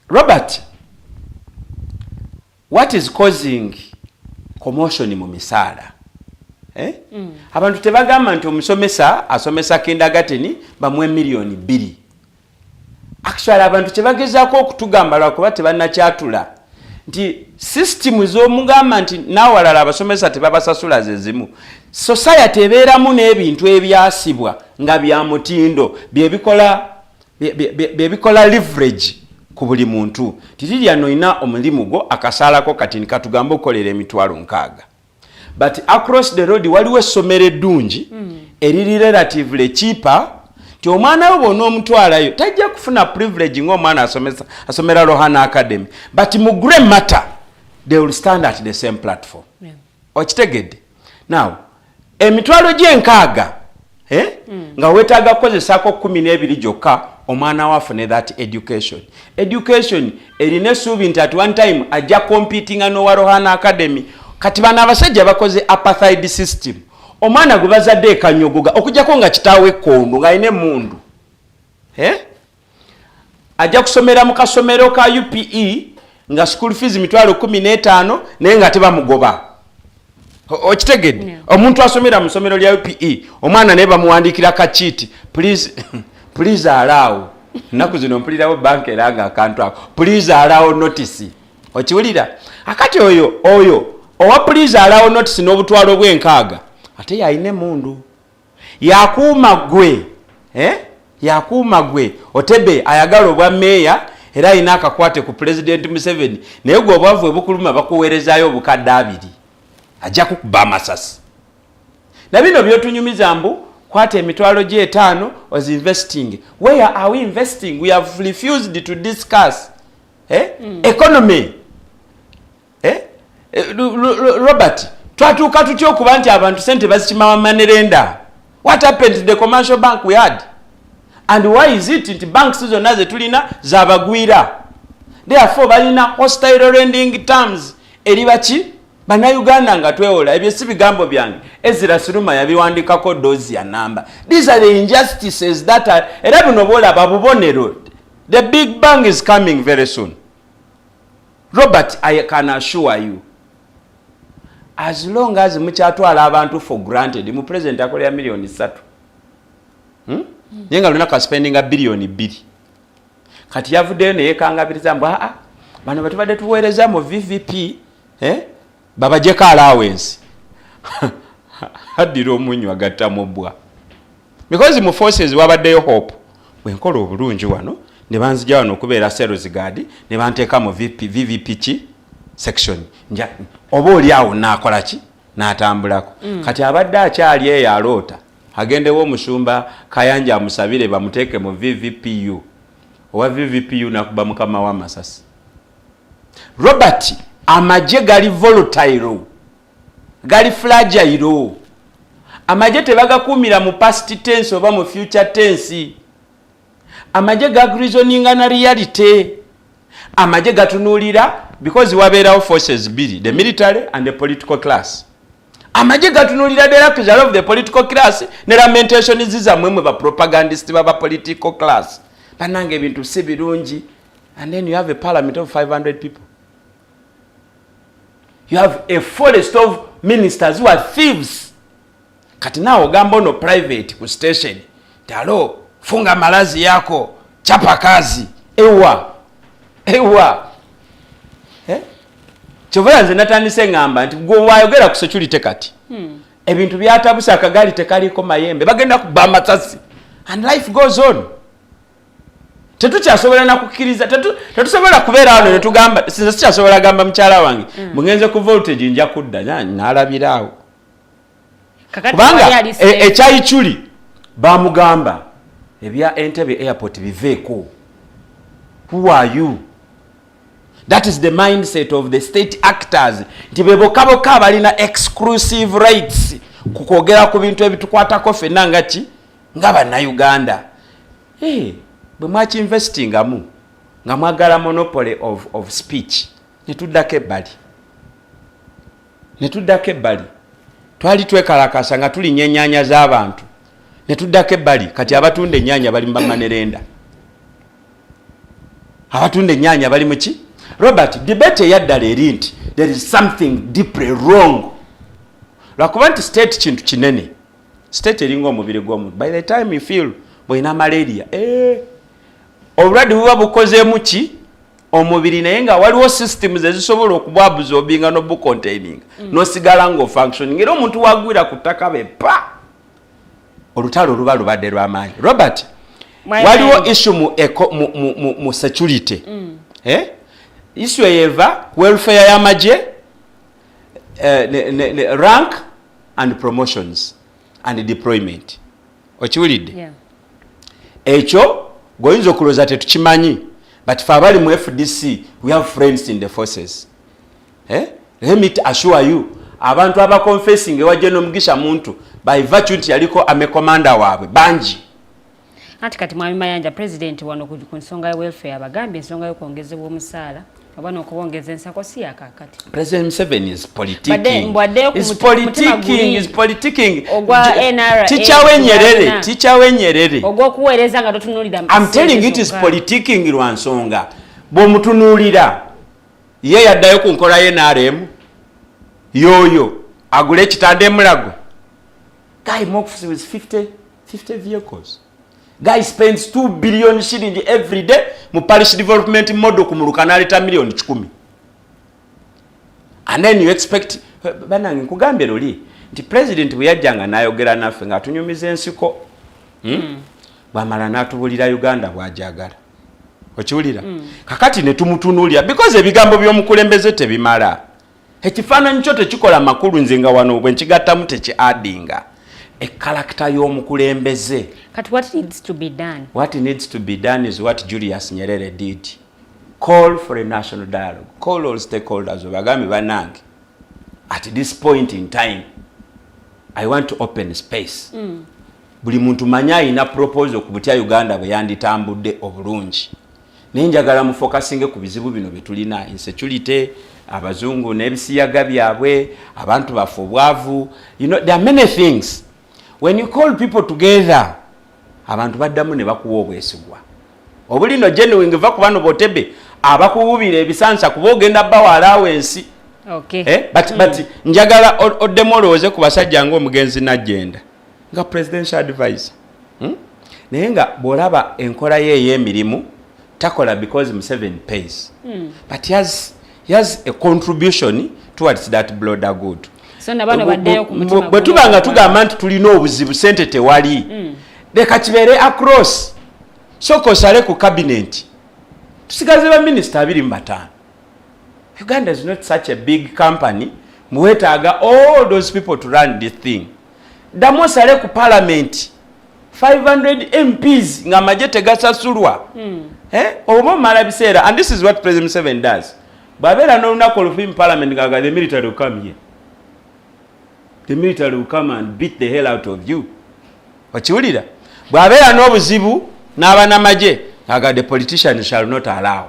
Robert, what is causing commotion mu misaala, eh? Abantu tebagamba nti omusomesa asomesa kindergarten bamuwe 2 miliyoni. Actually, abantu kyebagezaako okutugamba, lwakuba tebannakyatula, nti system z'omugamba nti n'awalala abasomesa tebabasasula ze zimu. Society ebeeramu n'ebintu ebyasibwa nga bya mutindo, byebikola leverage ku buli muntu. Tirirya olina omulimu gwo, akasaalako kati katugambe okukolera 60,000, but across the road waliwo essomero eddungi eriri relatively cheaper, nti omwana we bwona omutwalayo tajja kufuna privilege ngaomwana asomera Rohana Academy, but mu grey matter they will stand at the same platform. Okitegedde? Now 60,000, eh? Nga weetaaga kukozesaako 12 gyokka omwana we afune that education. Education erina essuubi nti at one time ajja competinga n'owa Rohana Academy. Kati bano abasajja bakoze apartheid system. Omwana gwe bazadde ekanyogoga, okujjako nga kitaawe ekkondo ng'alina emundu, eh? Ajja kusomera mu kasomero ka UPE nga school fees 15,000, naye nga tebamugoba. Okitegedde? Yeah. Omuntu asomera mu ssomero lya UPE, omwana naye bamuwandiikira kakiiti, "Please, please allow." Ennaku zino mpulirawo banka era nga akantu ako, "Please allow notice." Okiwulira? Akati oyo owa "please allow notice" n'obutwalo bw'enkaaga, ate yalina emundu, yakuuma gwe, eh? Yakuuma gwe otebe ayagala obwa meeya, era alina akakwate ku Pulezidenti Museveni. Naye gwe obwavu ebukuluma, bakuweerezaayo 20,000, ajja kukuba amasasi. Na bino byotunyumiza mbu kwata 5,000 ozi investing. Where are we investing? We have refused to discuss, eh? Economy, eh? Robert, twatuuka tutya okuba nti abantu sente bazikima money lender? What happened to the commercial bank we had? And why is it nti banks zonna zetulina zabagwira, therefore balina hostile lending terms eri baki? Bannayuganda. Nga twewola. Ebyo si bigambo byange, Ezra Siruma yabiwandikako dozi ya namba. These are the injustices that are, era bino bwolaba bubonero, the big bang is coming very soon. Robert, I can assure you, as long as mukyatwala abantu for granted, mu president akolera 3 miliyoni, Naye nga lunaku aspendinga 2 biliyoni. Kati yavuddeyo neyekangabiriza mbu aa, bano betubadde tuweereza mu VVP, eh? Babajeko allowance. Addira omunywa agatta bbwa, because mu forces wabaddeyo hope, bwenkola obulungi wano ne banzija wano okubeera sales guard, ne banteeka mu VP, VVP ki section, nja oba oli awo naakola ki, n'atambulako. Kati abadde akyali eyo aloota agendewo omusumba Kayanja amusabire bamuteeke mu VVPU. Owa VVPU nakuba mukama w'amasasi. Robert, amagye gali volatile, gali fragile. Amagye tebagakuumira mu past tense oba mu future tense. Amagye gareasoninga na reality. Amagye gatunuulira, because wabeerawo forces bbiri, the military and the political class. Amagye gatunuulira the luxury of the political class ne lamentations zammwe mwe bapropagandist baba political class. Bannange, ebintu si birungi. And then you have a parliament of 500 people, you have a forest of ministers who are thieves. Kati naawe ogamba ono private ku station ti, "Alo, funga malazi yako, chapa kazi." Ewa ewa, eh? Kyova nze natandise ngamba nti gwe wayogera ku security, kati ebintu byatabuse, akagaali tekaliko mayembe, bagenda kuba amasasi and life goes on. Tetukyasobola nakukkiriza, tetusobola kubeera wano netugamba, sinze sikyasobola gamba mukyala wange mugenze ku Voltage, nja kudda nalabiraawo. Kakati Kubanga wali ali safe. Ekyayiculi bamugamba ebya Entebbe airport biveeko. Who are you? That is the mindset of the state actors, nti be bokka bokka abalina exclusive rights ku kwogera ku bintu ebitukwatako ffenna nga ki, nga Bannayuganda. Hey, bwe mwakiinvestingamu nga mwagala monopoly of speech, netuddako ebbali, netuddako ebbali. Twali twekalakasa nga tulinya ennyaanya z'abantu, netuddako ebbali. Kati abatunda ennyaanya bali mu bamanerenda, abatunda ennyaanya bali muki. Robert, debate eyaddala eri nti there is something deeply wrong, lwakuba nti state kintu kinene. State eringa omubiri gw'omuntu. By the time you feel bwolina malaria, obulwadde buba bukozeemu ki omubiri, naye nga waliwo systems ezisobola okubwabsorbinga nobucontaininga, nosigala nga ofunctioning. Era omuntu wagwira ku ttaka bepa olutalo luba lubadde lwamaanyi, Robert. Waliwo issue mu security, eh? Issue eyeva welfare y'amagye, rank and promotions and deployment. Okiwulidde? Yeah. Ekyo gweoyinza okulowooza tetukimanyi, but fe abali mu FDC, we have friends in the forces, eh? Let me assure you, abantu abaconfessing ewa General Mugisha Muntu by virtue nti yaliko army commander waabwe bangi. Anti kati Mwami Mayanja, president wano ku nsonga ya welfare abagambye ensonga y'okwongezebwa omusaala oba n'okubongeza ensako si yakakati. President Museveni is Badde- mbwaddeyo ku is mutima politicking, guli is politicking. Ogwa NRA Teacher we Nyerere, gwalina. teacher we Nyerere. Ogw'okuweereza nga totunuulira I'm telling you, it is politicking lwa nsonga. Bw'omutunuulira, ye yaddayo ku nkola ye NRM, yoyo agule ekitanda emulago. Guy mocks with 50, 50 vehicles. Guy spends 2 billion shilling every day mu parish development model ku muluka, n'aleeta miliyoni 100, and then you expect. Banange, nkugambye luli nti president bwe yajjanga n'ayogera naffe ng'atunyumiza ensiko, Bw'amala n'atubulira Uganda bw'ajagala. Okiwulira? Kakati ne tumutunuulira, because ebigambo by'omukulembeze tebimala, ekifaananyi kyo tekikola makulu. Nze nga wano bwe nkigattamu tekiadinga echaracter y'omukulembeze. Kati what needs to be done? What needs to be done is what Julius Nyerere did: call for a national dialogue, call all stakeholders, obagambe, "Bannange, at this point in time I want to open space. Buli muntu manyi ayina proposal ku butya Uganda bwe yanditambudde obulungi, naye njagala mufocusinge ku bizibu bino bye tulina: insecurity, abazungu n'ebisiyaga byabwe, abantu baffe obwavu." There are many things. When you call people together, abantu baddamu ne bakuwa obwesigwa obulino genuine. Va ku bano botebe abakuwubira ebisansa, kuba ogenda bawa allowance. Eh? But njagala oddemu olowooze ku basajja ng'omugenzi Najjenda nga presidential advisor, Naye nga bw'olaba enkola ye ey'emirimu, takola because Museveni pays, but he has a contribution towards that broader good. So nabano baddeyo ku mutima Bwe tuba nga gumu. tugamba nti tulina obuzibu, sente tewali, leka kibeere across. Sooka osale ku cabinet, tusigaze baminisita 25. Uganda is not such a big company muwetaaga all those people to run this thing. Ddamu osale ku parliament, 500 MPs ng'amagye tegasasulwa. Eh? Oba omala biseera. And this is what President Museveni does. Bw'abeera n'olunaku olufi mu parliament, ngaga, "The military will come here, the military will come and beat the hell out of you." Okiwulira? Bw'abeera n'obuzibu n'abanamagye, ngaga, "The politicians shall not allow."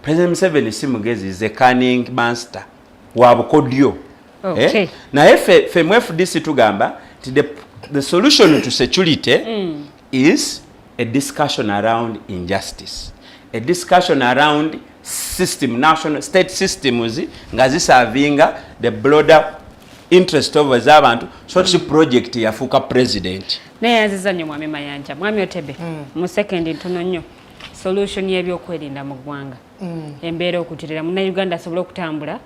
President Museveni si mugezi, is a cunning master wa bukodyo. Eh? Naye fe mu FDC tugamba nti the solution to security is a discussion around injustice, a discussion around system, national state systems nga ziservinga the broader interest of ez'abantu, so si project yafuuka president. Neyanziza nnyo, Mwami Mayanja. Mwami Otebe, mu sekendi ntono nnyo, solution y'ebyokwerinda mu ggwanga, embeera okuterera, Munnayuganda asobole okutambula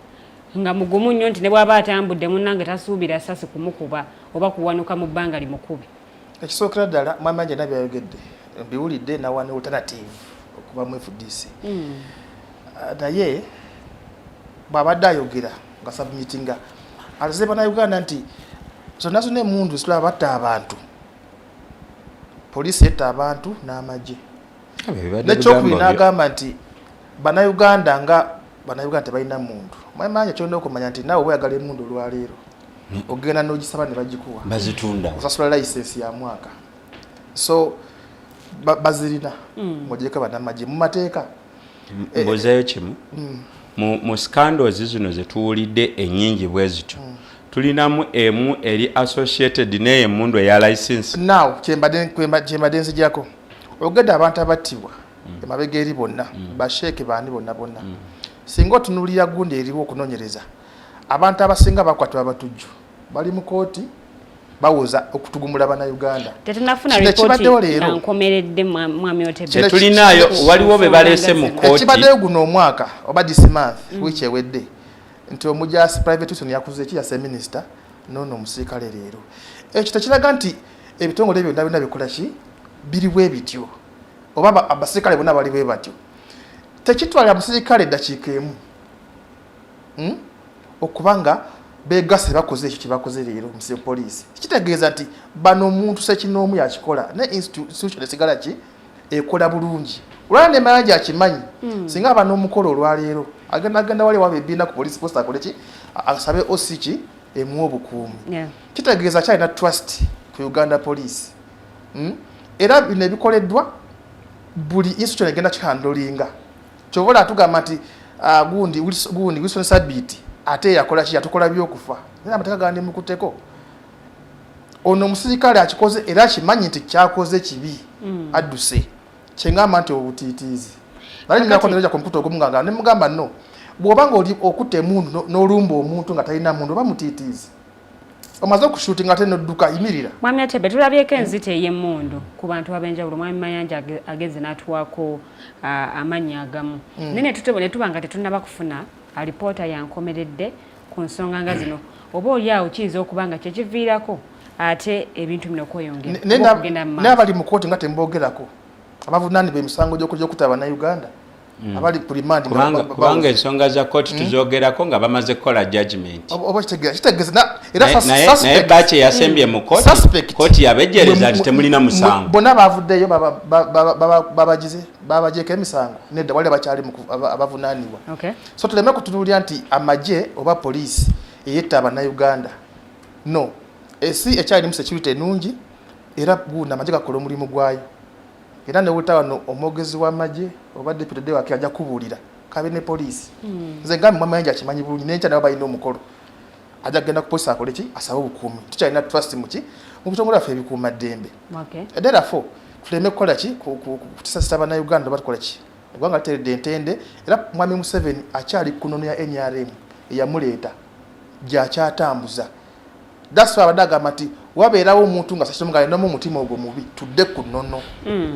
nga mugumu nnyo nti ne bw'aba atambudde munnange tasuubira sasi kumukuba oba kuwanuka mu bbanga limukube. Ekisookera ddala, Mwami Mayanja nabyayogedde. Mbiwulidde nawa ne alternative okuva mu FDC. Naye bw'abadde ayogera nga submittinga, alaze Bannayuganda nti zonna zonna emundu zitulaba batta abantu, poliisi yetta abantu n'amagye. Nekyokubiri, n'agamba nti Bannayuganda nga Bannayuganda tebalina mundu. Mwemanya kyolina okumanya nti naawe oba oyagala emundu olwaleero, ogenda n'ogisaba ne bagikuwa. Bazitunda. Osasula license ya mwaka. So bazirina, ng'ogyeko bannamagye mu mateeka. Mbuuzeeyo kimu. Mu scandals zino zetuwulidde ennyingi bwe zityo, tulinamu emu eri associated n'eyo emundu eya license? Now kyembadde nzijako, ogedde abantu abattibwa emabega eri bonna, basheeke baani, bonna bonna, singa otunuulira gundi eriwo okunoonyereza, abantu abasinga bakwatibwa abatujju bali mu kooti bawoza okutugumula Bannayuganda. Tetunafuna Kino ripooti ekibaddewo leero. nga nkomeredde, mwami Otebe. Tetulinaayo, waliwo be baleese mu kooti. Ekibaddeyo guno omwaka oba this month, wiiki ewedde, nti omujasi Private Wilson yakuze eki yase minisita noono omusirikale leero. Ekyo tekiraga nti ebitongole byonna byonna bikola ki biri bwe bityo, oba abasirikale bonna bali bwe batyo. Tekitwalira musirikale eddakiika emu, Okuba nga begase bakoze ekyo kyebakoze leero mu poliisi, kitegeeza nti bano omuntu sekinoomu yakikola, ne institution esigala ki ekola bulungi. Olwala ne Mayanja akimanyi, singa aba n'omukolo olwaleero agenda agenda wali waba ebiina ku police post akole ki, asabe OC ki emuwa obukuumi. Kitegeeza kyalina trust ku Uganda Police, Era bino ebikoleddwa, buli institution egenda kihandlinga. Kyova olaba tugamba nti gundi Wilson Sabiti ate yakola ki, yatukola byokufa, naye amateeka gandimukuteko. Ono omusirikale akikoze era akimanyi nti kyakoze kibi, adduse. Kyengamba nti obutiitiizi nali nyinako neja ku mukutu ogumu nga nemugamba, no bw'oba nga oli okutta emundu n'olumba omuntu nga talina mundu, oba mutiitiizi, omaze okushootinga ate nodduka, yimirira. Mwami Atebe, tulabyeko enzita ey'emmundu ku bantu ab'enjawulo. Mwami Mayanja ageze n'atuwaako amannya agamu, naye ne tuba nga tetunnaba kufuna alipoota yankomeredde ku nsonga nga zino. Oba oli awo kiyinza okuba nga kyekiviirako ate ebintu bino okweyongera oba okugenda mu maaso. N'abali mu kooti nga tembogerako, abavunaanibwa emisango gy'okutta Bannayuganda abali ku remand. Kubanga ensonga za kooti tuzogerako nga bamaze kukola judgment. Oba kitegeeza era Naye baaki eyasembye mu kooti, suspect. Kooti yabejjereza nti temulina musango. Bonna bavuddeyo, babagize babagyeko emisango? Nedda, wali abakyali abavunaanibwa. So tuleme kutunuulira nti amagye oba poliisi eyetta Abannayuganda. No, ensi ekyalimu security ennungi, era gundi amagye gakola omulimu gwayo. Era newuta wano omwogezi w'amagye oba deputy dewaki ajja kubuulira kabe ne poliisi. Nze ngambi mwami Mayanja akimanyi bulungi, nenkya nabo balina omukolo, ajja kugenda ku poliisi akole ki, asabe obukuumi. Tukyalina trust muki mu bitongole byaffe ebikuuma ddembe. Therefore tuleme kukola ki kutisasisa Bannayuganda oba tukola ki. Eggwanga literedde entende, era mwami Museveni akyali ku nnono ya NRM eyamuleeta gyakyatambuza. That's why abadde agamba nti wabeerawo omuntu nga sakitomu ng'alinamu omutima ogwo mubi, tudde ku nnono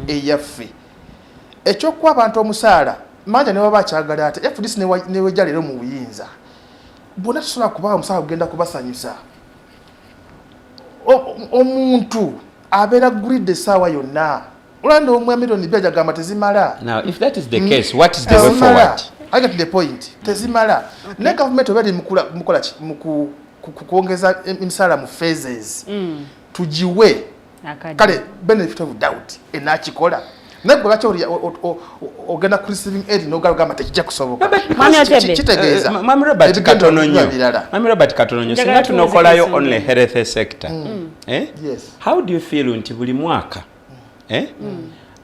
eyaffe. Ekyokuwa abantu omusaala, manja ne waba akyagala ate FDC newejja leero mu buyinza, bonna tusobola kubawa omusaala kugenda kubasanyusa. Omuntu abeera gulidde essaawa yonna, olanda omwa 2 miliyoni agamba tezimala. Now if that is the case, what is the way forward? I get to the point. Tezimala, ne gavumenti oba eri mukola ki kwongeza emisaala mu phases, tugiwe kale benefit of doubt enakikola. Naye gwe lwaki ogenda ku receiving end n'ogamba tekijja kusoboka? Kitegeeza Mwami Robert, ebigenda katono okuba nnyo. birala. Mwami Robert, katono nnyo. Njagala Singa tunokolayo tuweze only health sector, eh? Yes. How do you feel nti buli mwaka, eh,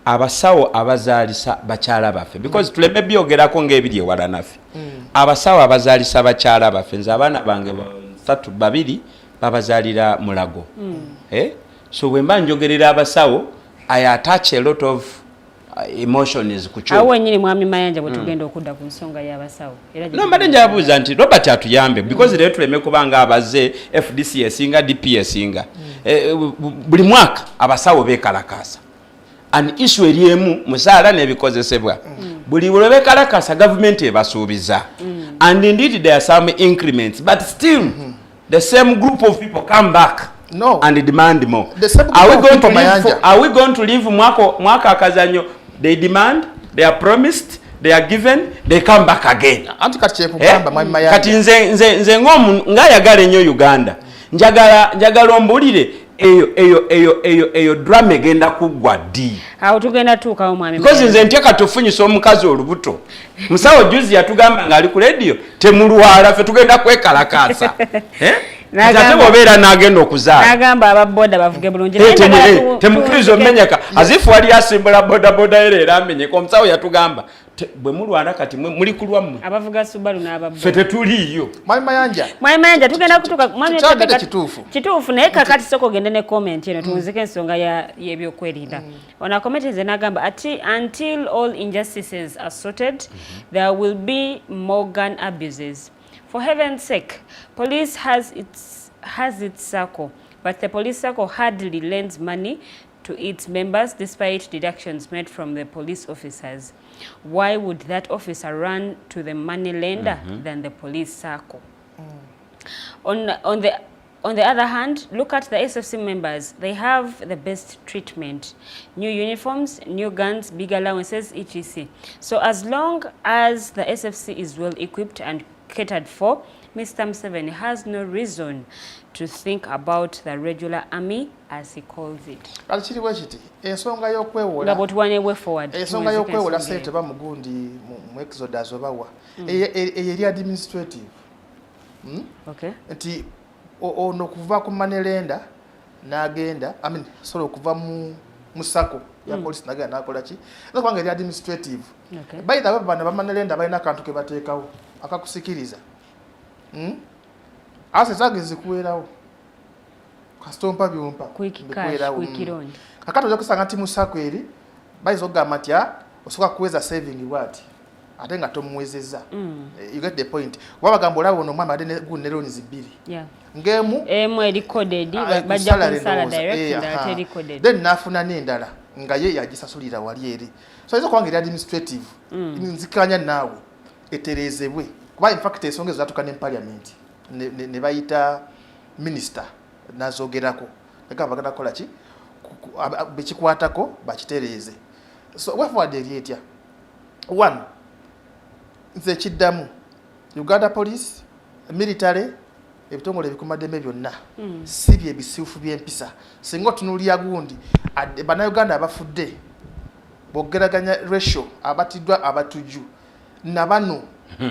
abasawo abazaalisa bakyala baffe, because tuleme byogerako ng'ebiri ewala naffe, abasawo abazaalisa bakyala baffe, nze abaana bange basatu, babiri babazaalira Mulago, eh? So bwe mba njogerera abasawo, I attach a lot of emotions ku kyo. Awo wenyini, mwami Mayanja, bwe tugenda okudda ku nsonga y'abasawo era No, mbadde njabuuza nti Robert atuyambe, because leero tuleme kubanga abaze FDC esinga, DP esinga. Buli mwaka abasawo bekalakasa an issue eri emu, musaala n'ebikozesebwa. Buli lwe bekalakasa, gavumenti ebasuubiza, and indeed there are some increments, but still the same group of people come back. No. And demand more. The same Are we group of going to people, live for, Mayanja. are we going to live mwako mwaka akazanyo? They demand, they are promised, they are given, they come back again. Anti kati kyekugamba, Eh? mwami Mayanja. Kati nze ng'ayagala ennyo Uganda, njagala ombulire eyo drama egenda kuggwa ddi? Awo tugenda tuukawo, mwami Because Mayanja. nze ntya kati ofunyisa omukazi olubuto. Musawo juzi yatugamba ng'ali ku radio, temulwala, ffe tugenda kwekalakaasa. Eh? Kati ate bw'obeera n'agenda okuzaala, n'agamba ababoda bavuge bulungi. Eh, Naye njagala temukkiriza omenyeka azifu wali asimbula bodaboda era amenyeka. Omusawo yatugamba bwe mulwana kati muli kulwa mmwe, abavuga Subaru ffe n'ababoda. Tetuliiyo. Mwami Mayanja. Mwami Mayanja, tugenda kutuuka, mwami Kyagedde Otabe, kituufu. Kituufu, naye kakati sooka ogende ne comment eno, tuwunzike ensonga y'ebyokwerinda. Ono akomenti nze n'agamba ati until all injustices are sorted, there will be more gun abuses. For heaven's sake, police has its circle, but the police circle hardly lends money to its members despite deductions made from the police officers. Why would that officer run to the money lender than the police circle? On the other hand, look at the SFC members. They have the best treatment. New uniforms, new guns, big allowances, etc. So as long as the SFC is well equipped and catered for, Mr. Museveni has no reason to think about the regular army, as he calls it. Kati kiri bwe kiti, ensonga Nga y'okwewola, bw'otuwa ne way forward. Ensonga Tuwunzike y'okwewola ensonga sente eyo. ba mugundi mu exodus obawa, eyo eri administrative. Nti ono okuva ku money lender n'agenda, I mean, sorry, okuva mu SACCO ya police n'agenda n'akola ki, era kubanga eri administrative. By the way, bano ba money lender balina akantu ke bateekawo akakusikiriza. Ase zange zikuweerawo kasita ompa byompa. Quick cash, mbikuweerawo. quick loan. Kakati ojja kusanga nti mu SACCO eri bayinza okugamba nti, "Ah, osooka kuweza saving bwati," ate nga tomuwezezza. You get the point? Oba bagamba, olaba ono omwami ate ne loans bbiri, ng'emu emu eri coded, ah, ku bajja salary kunsala ndowooza. direct, Eh, endala aha. teri coded. Then n'afuna n'endala nga ye yagisasulira wali eri. So ayinza okuba nga eri administrative. Nzikanya naawe, etereezebwe, kuba in fact ensonga ezo zatuuka ne parliament, ne bayita minisita nazogerako, agamba bagenda kukola ki, bekikwatako bakitereeze. So way forward eri etya? One, nze ekiddamu, Uganda Police, military, ebitongole ebikumaddembe byonna si bye bisiwufu by'empisa. Singa otunuulira gundi bannayuganda abafudde, bw'ogeraganya ratio abatiddwa abatujju nabano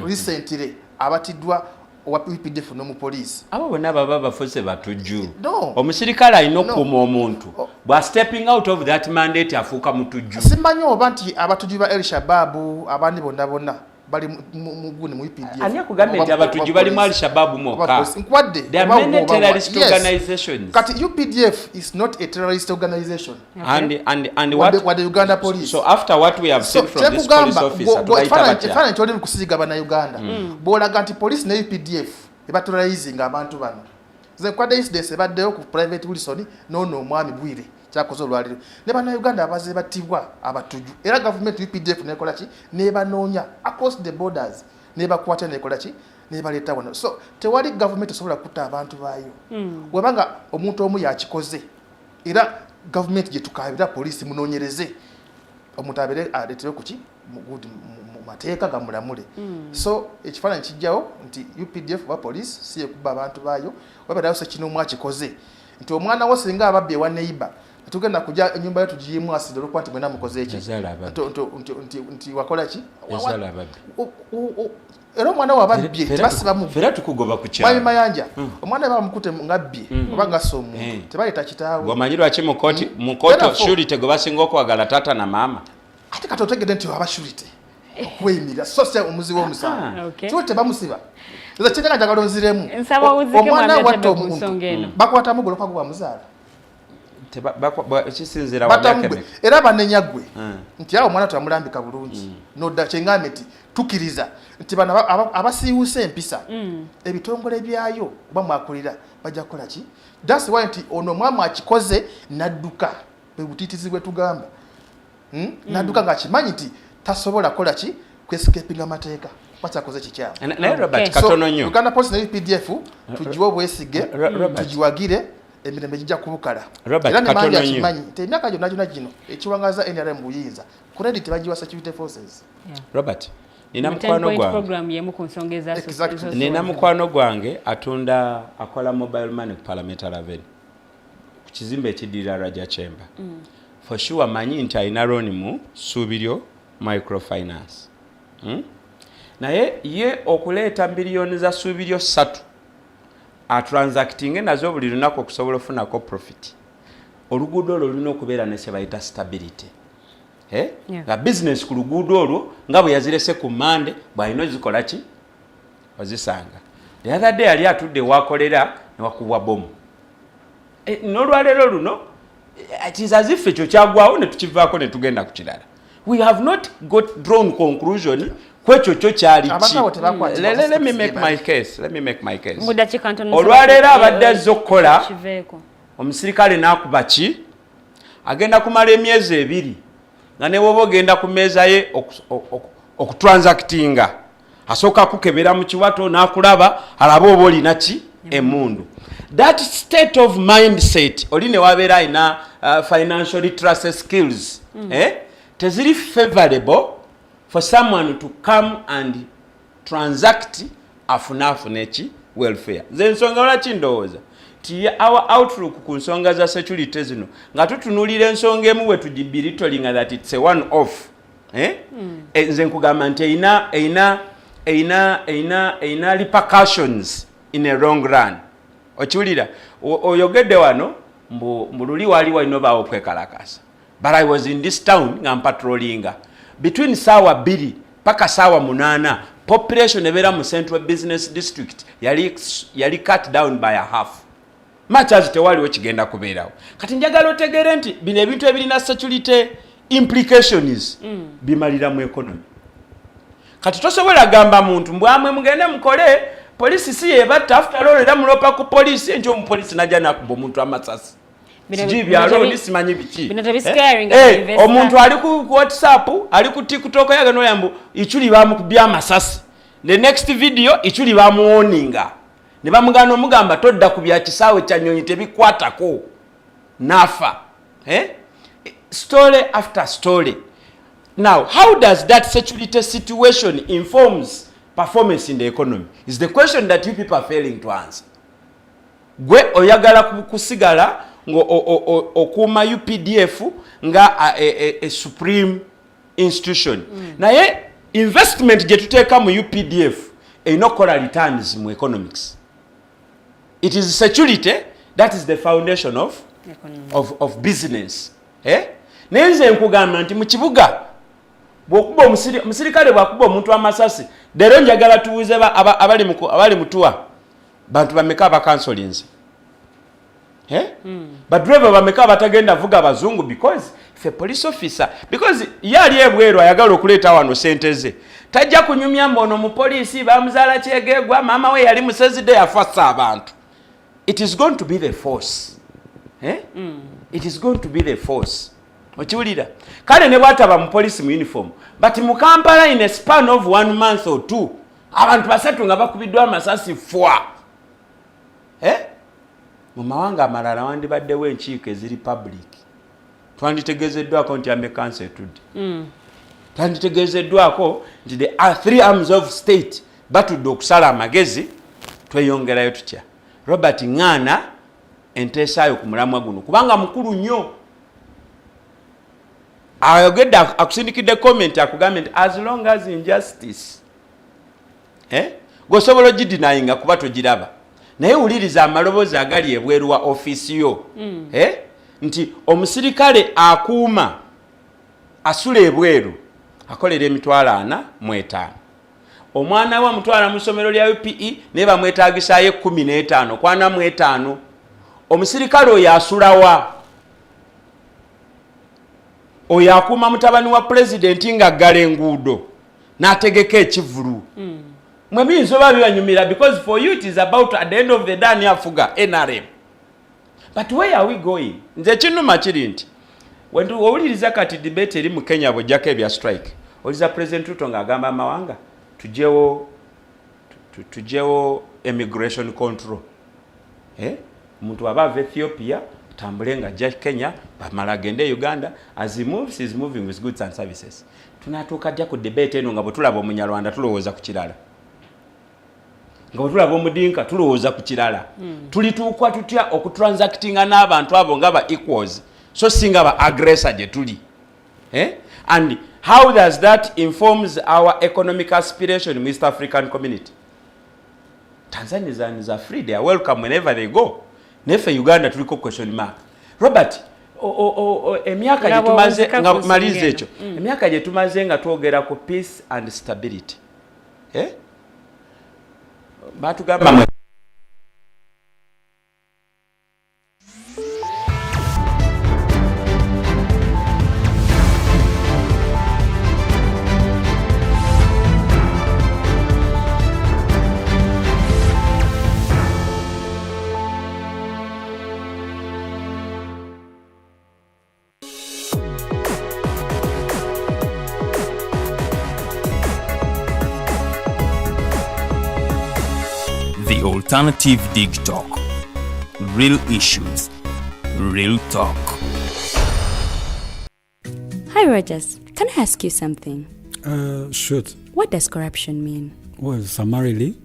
recently abatiddwa owa UPDF n'omupoliisi. Abo bonna baba bafuuse batujju? No. Omusirikale alina No. okukuuma omuntu, bwa stepping out of that mandate afuuka mutujju. Simanyi oba nti abatujju ba El Shababu abandi bonna bonna bali mu gundi mu UPDF. Ani akugambye nti abatujju bali mu Al-Shabaab mwokka? Nkwadde. There are many terrorist organizations. Kati UPDF is not a terrorist organization. And what Wadde Uganda Police. So after what we have So, seen from this police kyekugamba, officer, tubayita batya? ekifaananyi kyoli mu kusiiga bannayuganda, bw'olaga nti police ne UPDF ebaterrorizing abantu bano. Nze nkwadde incidence ebaddeyo ku Private Wilson n'ono omwami Bwire kyakoze olwaliro, ne bannayuganda abaze battibwa abatujju, era gavumenti UPDF nekola ki? Nebanoonya across the borders, nebakwata, nekola ki? Nebaleeta wano. So tewali gavumenti esobola kutta abantu baayo. Webanga omuntu omu yakikoze, era gavumenti gye tukabira, poliisi munoonyereze, omuntu abeere aleeterwe kuki, mu mateeka gamulamule. So ekifaananyi kijjawo nti UPDF oba police si yekuba abantu baayo. Wabeerayo sekinoomu akikoze, nti omwana wo singa ababbi ewa neighbor, tetugenda kujja enyumba yo tugiyimu asidi olwokuba nti mwena mukoze eki. Yazaala ababbi. Nti wakola ki? Yazaala ababbi. Era omwana we ababbye tebasibamu. Fera tukugoba ku Mwami kyalo. Mayanja, omwana we bamukute ngabbye oba ngassa omuntu, tebaleeta kitaawe. Gwamanyi lwaki mu kooti, mu kooti Therefore- surety gwe basinga okwagala taata na maama? Ate kati otegedde nti aba surety okweyimirira, so si omuzi w'omusango. Kiwo tebamusiba. Nze kyenjaga, njagala onziremu. Nsaba owuzike, Omwana mwami watta Otabe, ku omuntu, nsonga eno. bakwatamu gwe olwokuba gwe wamuzaala. Kisinziira wa Batamu myaka gwe emeka? Era banenya gwe nti awo omwana tewamulambika bulungi. Nodda kyengambe nti tukkiriza nti bano abasiiwuuse empisa, ebitongole byayo oba mwakulira bajja kukola ki? That's why nti ono omwami akikoze nadduka, bwe butiitizi bwe tugamba. Nadduka ng'akimanyi nti tasobola kukola ki, kwescapinga amateeka, bakyakoze kikyamu. Naye Robert, Okay. katono nnyo. Uganda Police ne UPDF tugiwe obwesige, Robert. tugiwagire. Emirembe gijja kubukala. Robert, Era ne katono Mangi nnyo. akimanyi nti emyaka gyonna gyonna gino ekiwangaza NRM buyinza, credit bagiwa security forces. Robert, nina Mu mukwano 10 point gwange. program yemu ku nsonga Nina mukwano gwange atunda, akola mobile money ku Parliamentary Avenue, ku kizimbe ekiddirira Raja Chamber. For sure manyi nti alina loan mu Ssuubiryo Microfinance, Naye ye okuleeta biliyoni za Ssuubiryo 3 atransactinge nazo buli lunaku okusobola ofunako profit, oluguudo olwo lulina okubeera ne kyebayita stability, eh? Nga business ku luguudo olwo nga bwe yazirese ku Mande, bw'alina ozikola ki ozisanga. The other day yali atudde wakolera newakubwa bomu. N'olwaleero luno it is as if ekyo kyagwawo ne tukivaako ne tugenda ku kirala. We have not got drawn conclusion kwekyo kyo kyali ki. Abantu abo tebakwatibwa. Let me make my case, let me make my case. Mu dakiika ntono. Olwaleero abadde azze okukola, Kiveeko. omusirikale n'akuba ki, agenda kumala emyezi 2 nga ne bwoba ogenda ku mmeeza ye okutransactinga, asooka kukebera mu kiwato n'akulaba, alabe oba olina ki, emundu. That state of mindset oli ne wabeera alina financial literacy skills, eh? Teziri favorable for someone to come and transact afune eki welfare. Nze ensonga lwaki ndowooza nti our outlook ku nsonga za security zino, nga tutunuulira ensonga emu bwe tugibelitolinga that it's a one off, eh? Eh, nze nkugamba nti erina repercussions in a long run. Okiwulira? Oyogedde wano mbu luli wali walina obaawo okwekalakasa, but I was in this town nga mpatrolinga between saawa 2 paka saawa 8, population ebeera mu Central Business District yali cut down by a half, much as tewaliwo kigenda kubeerawo. Kati njagala otegeere nti bino ebintu ebirina security implications bimalira mu economy. Kati tosobola gamba muntu mbwamwe mugende mukole, polisi si yebatta. After all, era mulopa ku polisi nti omupolisi najja nakuba omuntu amasasi. Sijui byalooni, simanyi biki. Bino tebiscaringa Eh, investor. Omuntu ali ku WhatsApp, ali ku TikTok, yagenda oya mbu Ichuli bamukubye amasasi. The next video, Ichuli bamuwoninga ne bamugana omugamba todda ku bya kisaawe kya nnyonyi, tebikwatako, nafa, eh? Story after story. Now, how does that security situation informs performance in the economy is the question that you people are failing to answer. Gwe oyagala kusigala nga okuuma UPDF nga a supreme institution, naye investment gye tuteeka mu UPDF erina okukola returns mu economics. It is security that is the foundation Economy. of business, eh? Naye nze nkugamba nti mu kibuga bwokuba omusirikale bwakuba omuntu amasasi leero, njagala tubuuze abali mutuwa, bantu bameka abakansolinze, eh? Badriver bameka abatagenda vuga abazungu because if a police officer, because ye ali ebweru ayagala okuleeta wano sente ze, tajja kunyumya mbu ono mupoliisi bamuzaala kyegegwa, maama we yali musezide, yafassa abantu. It is going to be the force, eh? It is going to be the force. Okiwulira? Kale ne bwataba mupoliisi mu uniform, but mu Kampala in a span of one month or two, abantu basatu nga bakubiddwa amasasi fwa, eh? Mu mawanga amalala wandibaddewo enkiiko eziri public, twanditegezeddwako nti army council etudde, twanditegezeddwako nti the three arms of state batudde okusala amagezi tweyongerayo tutya. Robert, ŋŋaana enteesaayo ku mulamwa guno kubanga mukulu nnyo. Ayogedde, akusindikidde comment, akugambye nti as long as injustice, eh? Gweosobola ogidenyinga kuba togiraba, naye wuliriza amaloboozi agali ebweru wa ofiisi yo, eh? Nti omusirikale akuuma asula ebweru akolera 450,000, omwana we amutwala mu ssomero lya UPE naye bamwetagisaayo 15 kwana mu etaano. Omusirikale oyo asulawa? Oyo akuuma mutabani wa pulezidenti ng'aggala enguudo n'ategeka ekivulu, mwe biyinza oba bibanyumira because for you it is about, at the end of the day, ani afuga? NRM. But where are we going? Nze ekinuma kiri nti owuliriza kati debate eri mu Kenya, bwojjako ebya strike, owuliriza President Ruto ng'agamba amawanga tujewo immigration control, eh? Omuntu aba ava Ethiopia, tambule nga ajja Kenya, bamala agende e Uganda. As he moves, he is moving with goods and services. Tunatuuka dya ku debate eno nga bwe tulaba Omunyarwanda tulowooza ku kirala, nga bwe tulaba Omudinka tulowooza ku kirala? Tulituuka tutya okutransactinga n'abantu abo nga ba equals, so si nga ba aggressor gye tuli, eh? And how does that informs our economic aspiration mu East African Community? Tanzanians are free, they are welcome whenever they go. Neffe Uganda tuliko question mark. Robert, emyaka Nga gye tumaze bw'owunzika nga ku nsonga maliriza eno. Ekyo, emyaka gye tumaze nga twogera ku peace and stability, eh? Batugamba mwe The Alternative Dig Talk. Real issues, real talk. Hi, Rogers. Can I ask you something? Shoot. What does corruption mean? Well, summarily,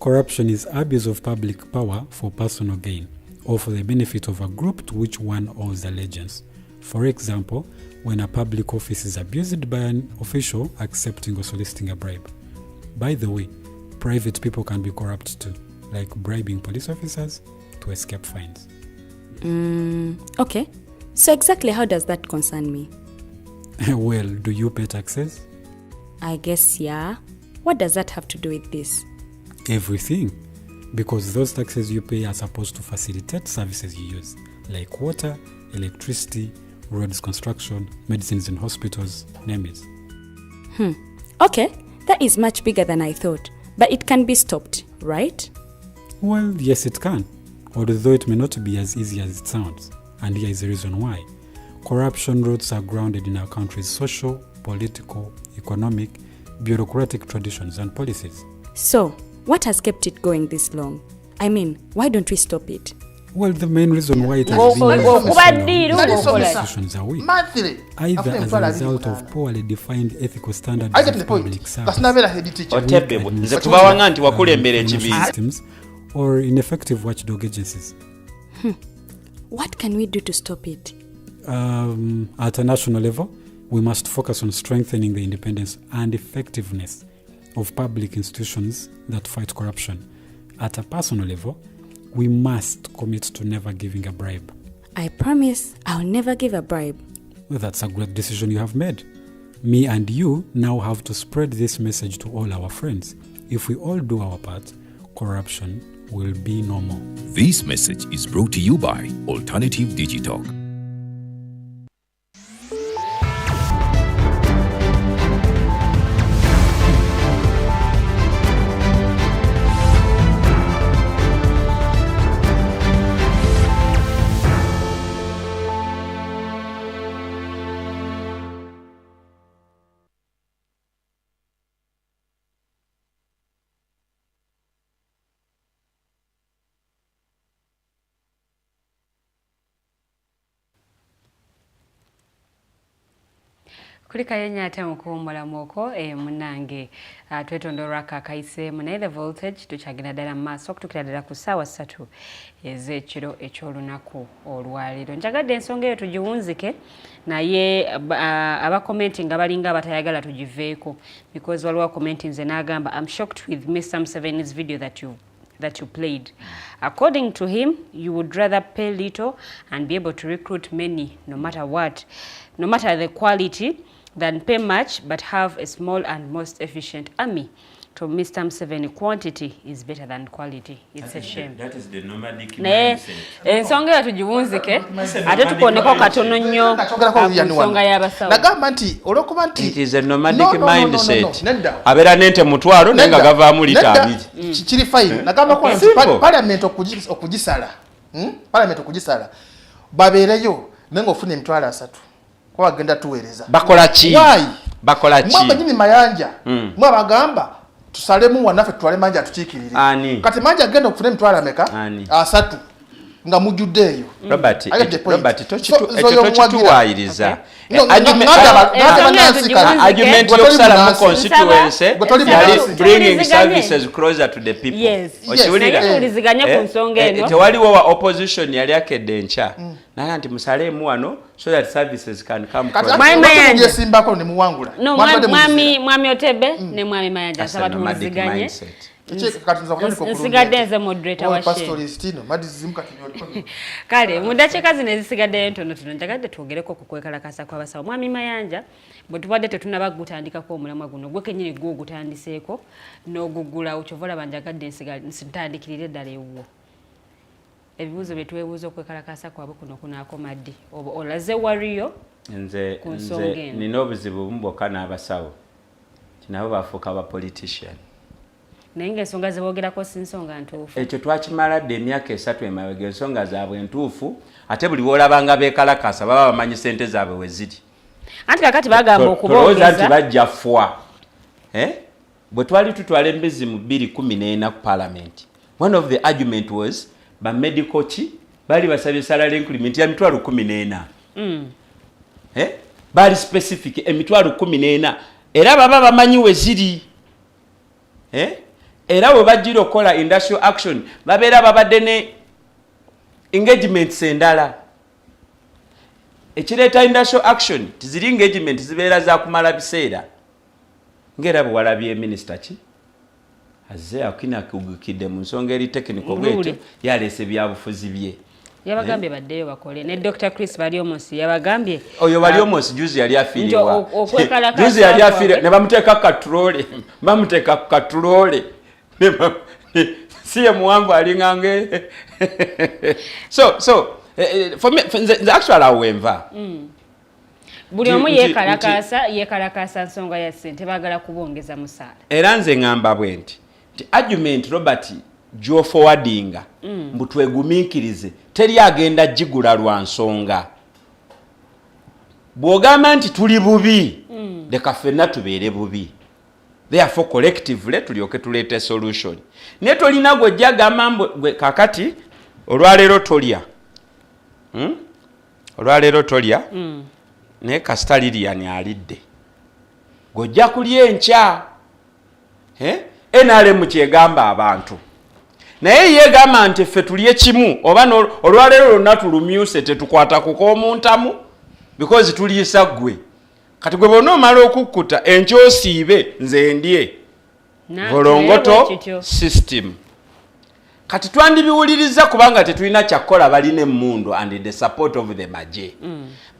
corruption is abuse of public power for personal gain or for the benefit of a group to which one owes allegiance. For example, when a public office is abused by an official accepting or soliciting a bribe. By the way, private people can be corrupt too, like bribing police officers to escape fines. Okay. So, exactly how does that concern me? Well, do you pay taxes? I guess, yeah. What does that have to do with this? Everything. Because those taxes you pay are supposed to facilitate services you use, like water, electricity, roads construction, medicines in hospitals, name it. Okay, that is much bigger than I thought. But it can be stopped, right? Well, yes, it can, although it may not be as easy as it sounds. And here is the reason why. Corruption roots are grounded in our country's social, political, economic, bureaucratic traditions and policies. So, what has kept it going this long? I mean, why don't we stop it? Well, the main reason why it has been Okuba going for so long ddiiru is because ng'okola ki? institutions are weak, Monthly. either Afuna as a emitwalo abiri result of munaana. poorly defined ethical standards I get of the point. public service, Kasinabeera head teacher. Otebbe nze kubawanga nti wakulembera financial ekibiina. systems, or ineffective watchdog agencies. What can we do to stop it? At a national level, we must focus on strengthening the independence and effectiveness of public institutions that fight corruption. At a personal level, we must commit to never giving a bribe. I promise I'll never give a bribe. Well, that's a great decision you have made. Me and you now have to spread this message to all our friends. If we all do our part, corruption will be no more. This message is brought to you by Alternative Digitalk. Kulikayo nnyo ate mu kuwummulamu okwo, munnange. Twetonda olwako akayiseemu, naye The Voltage tukyagenda ddala mu maaso okutuukira ddala ku ssaawa 3 ez'ekiro eky'olunaku olwaleero. Njagadde ensonga eyo tugiwunzike, naye abakomenti nga balinga abatayagala tugiveeko, because waliwo commenti nze n'agamba, "I'm shocked with Mr. Museveni's video that you played. According to him, you would rather pay little and be able to recruit many, no matter what, no matter the quality, than pay much but have a small and most efficient army. To Mr. Museveni, quantity is better than quality. It's a shame." That is the nomadic Naye mindset. Ensonga eyo tugiwunzike, ate tukoneko katono nnyo Nakyogerako ku Lilian wano. nsonga y'abasawo. Nagamba nti olwokuba nti It is a nomadic No, mindset. Nedda. Abeera n'ente 500 naye nga Nedda. gavaamu lita Nedda. 20. Kiri fine. Nagamba ko nti Simple. parliament okugisala, Parliament okugisala, babeereyo naye ng'ofuna 30,000 kuba bagenda tuweereza. Bakola ki? Why? Bakola ki? Mwe abenyini Mayanja, mwe abagamba tusalemu wannaffe, tutwale Manja atukiikirire. Ani? Kati Manja agenda okufuna emitwalo ameka? Ani? 30. Nga mujjudde eyo. Robert, I get the point. Robert, So ekyo oyo muwagira. tokituwaayiriza. No, no, Ensonga ezo Argument Gwe toli y'okusalamu munansi. constituency Gwe toli yali munansi. bringing Tuwuliziganye. services closer to the people. Yes. Okiwulira? Naye tuwuliziganye ku nsonga eno. Tewaliwo wa opposition yali akedde enkya naga nti musaleemu wano so that services can come Kati closer. Mwami lwaki Mayanja. mubyesimbako ne muwangula? No, Mwandibadde mwami muzira. mwami Otebe ne mwami Mayanja, That's nsaba a nomadic tuwuliziganye. mindset. Kati nza kutandika okulunda Nsigadde ente. nze moderator Owe wa show. pastoralist no, madizimu kati byoliko. Kale mu dakiika zino ezisigaddeyo ntonotono, njagadde twogereko ku kwekalakasa kw'abasawo. Mwami Mayanja, bwe tubadde tetunnaba gutandikako omulamwa guno, gwe kennyini gwe ogutandiseeko n'oguggulawo, kyova olaba njagadde ntandikirire ddala ewuwo. Ebibuuzo bye twebuuza, okwekalakasa kwabwe kuno kunaakoma ddi? Oba olaze wariyo Nze ku nsonga nze eno? Nina obuzibu bumu bwokka n'abasawo, nti nabo bafuuka ba politician. Naye ng'ensonga ze boogerako si nsonga ntuufu. Ekyo twakimala dda emyaka 3 emabega. Ensonga zaabwe ntuufu, ate buli woolabanga beekalakasa baba bamanyi sente zaabwe we ziri. Anti kakati bagamba Tolowooza nti okubongeza. bajja fwa. Eh? Bwe twali tutwala embizi mu 2014 ku parliament, one of the argument was ba medical ki baali basabye salary increment ya 14,000. Eh? Baali specific 14,000, era baba bamanyi we ziri. Eh? Era bwe bajjira okukola industrial action, babeera babadde ne engagements endala. Ekireeta industrial action tiziri engagement, zibeera zakumala biseera, ngaera bwe walabye minisita ki azze akinakugukidde mu nsonga eri technical bwetyo, Luuli. yaleese byabufuzi bye. Yabagambye baddeyo bakole ne Dr Chris Baryomunsi yabagambye. Oyo Baryomunsi juzi yali afiiriwa. Nti okwekalakasa Juzi yali afiiriwa kwabwe. ne bamuteeka ku katrolley, bamuteeka ku katrolley. Si ye muwanvu alingange. So for me, nze actually awo wenva. Buli omu yeekalakaasa, yeekalakaasa nsonga ya ssente, baagala kubongeza musaala. Era nze ŋŋamba bwe nti argument Robert gyoforwardinga mbu twegumiikirize, teri agenda gigula lwa nsonga bw'ogamba nti tuli bubi, leka ffenna tubeere bubi, therefore collectively tulyoke tuleete solution. Naye tolina gwejja gamba mbu gwe kakati olwaleero tolya. Olwaleero tolya, naye kasita Lilian alidde, gwojja kulya enkya. Eh? NRM kyegamba abantu, naye yegamba nti ffe tulye kimu oba olwaleero lwonna tulumyuse, tetukwata kukomuntamu because tuliisa ggwe. Kati gwe bonna omala okukkuta, enkya osiibe, nze ndye. Volongoto Naye bwe kityo. system. Kati twandibiwuliriza kubanga tetulina kyakukola, balina emmundu and the support of the maje.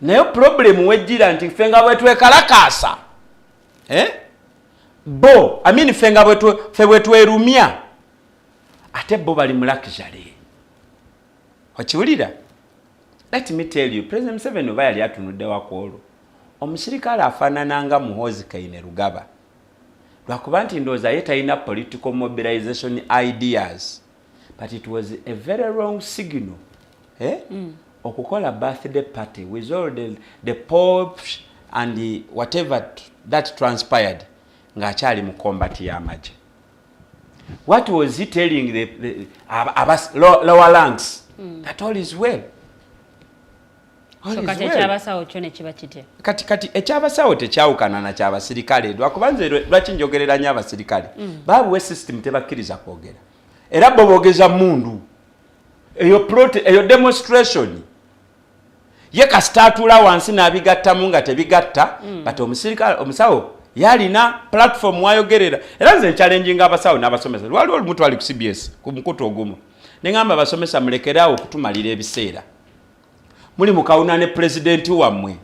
Naye problem wejjira nti ffe nga bwe twekalakaasa, eh? Bo, I mean, ffe nga ffe bwe twerumya, ate bo bali mu luxury. Okiwulira? Let me tell you, President Museveni oba yali atunudde wakwolwo omusirikale afaanana nga Muhoozi Kainerugaba, lwakuba nti ndowooza ye talina political mobilization ideas, but it was a very wrong signal, eh? Okukola birthday party with all the pops and the whatever that transpired ng'akyali mu combat y'amagye. What was he telling the lower ranks? That all is well. All So is kati well. ekyabasawo kyo ne kiba kitya? Kati ekyabasawo tekyawukana na kyabasirikale, lwakuba nze lwaki njogerera nnyo abasirikale? Babuwe system tebakkiriza kwogera, era bo boogeza mundu. Eyo eyo demonstration ye kasita atuula wansi n'abigattamu nga tebigatta. But omusirikale, omusawo yalina platform wayogerera. Era nze nchallenginga abasawo n'abasomesa. Lwaliwo olumu twali ku CBS ku mukutu ogumu, neŋŋamba abasomesa, mulekeraawo okutumalira ebiseera, muli mukawuna ne pulezidenti wammwe.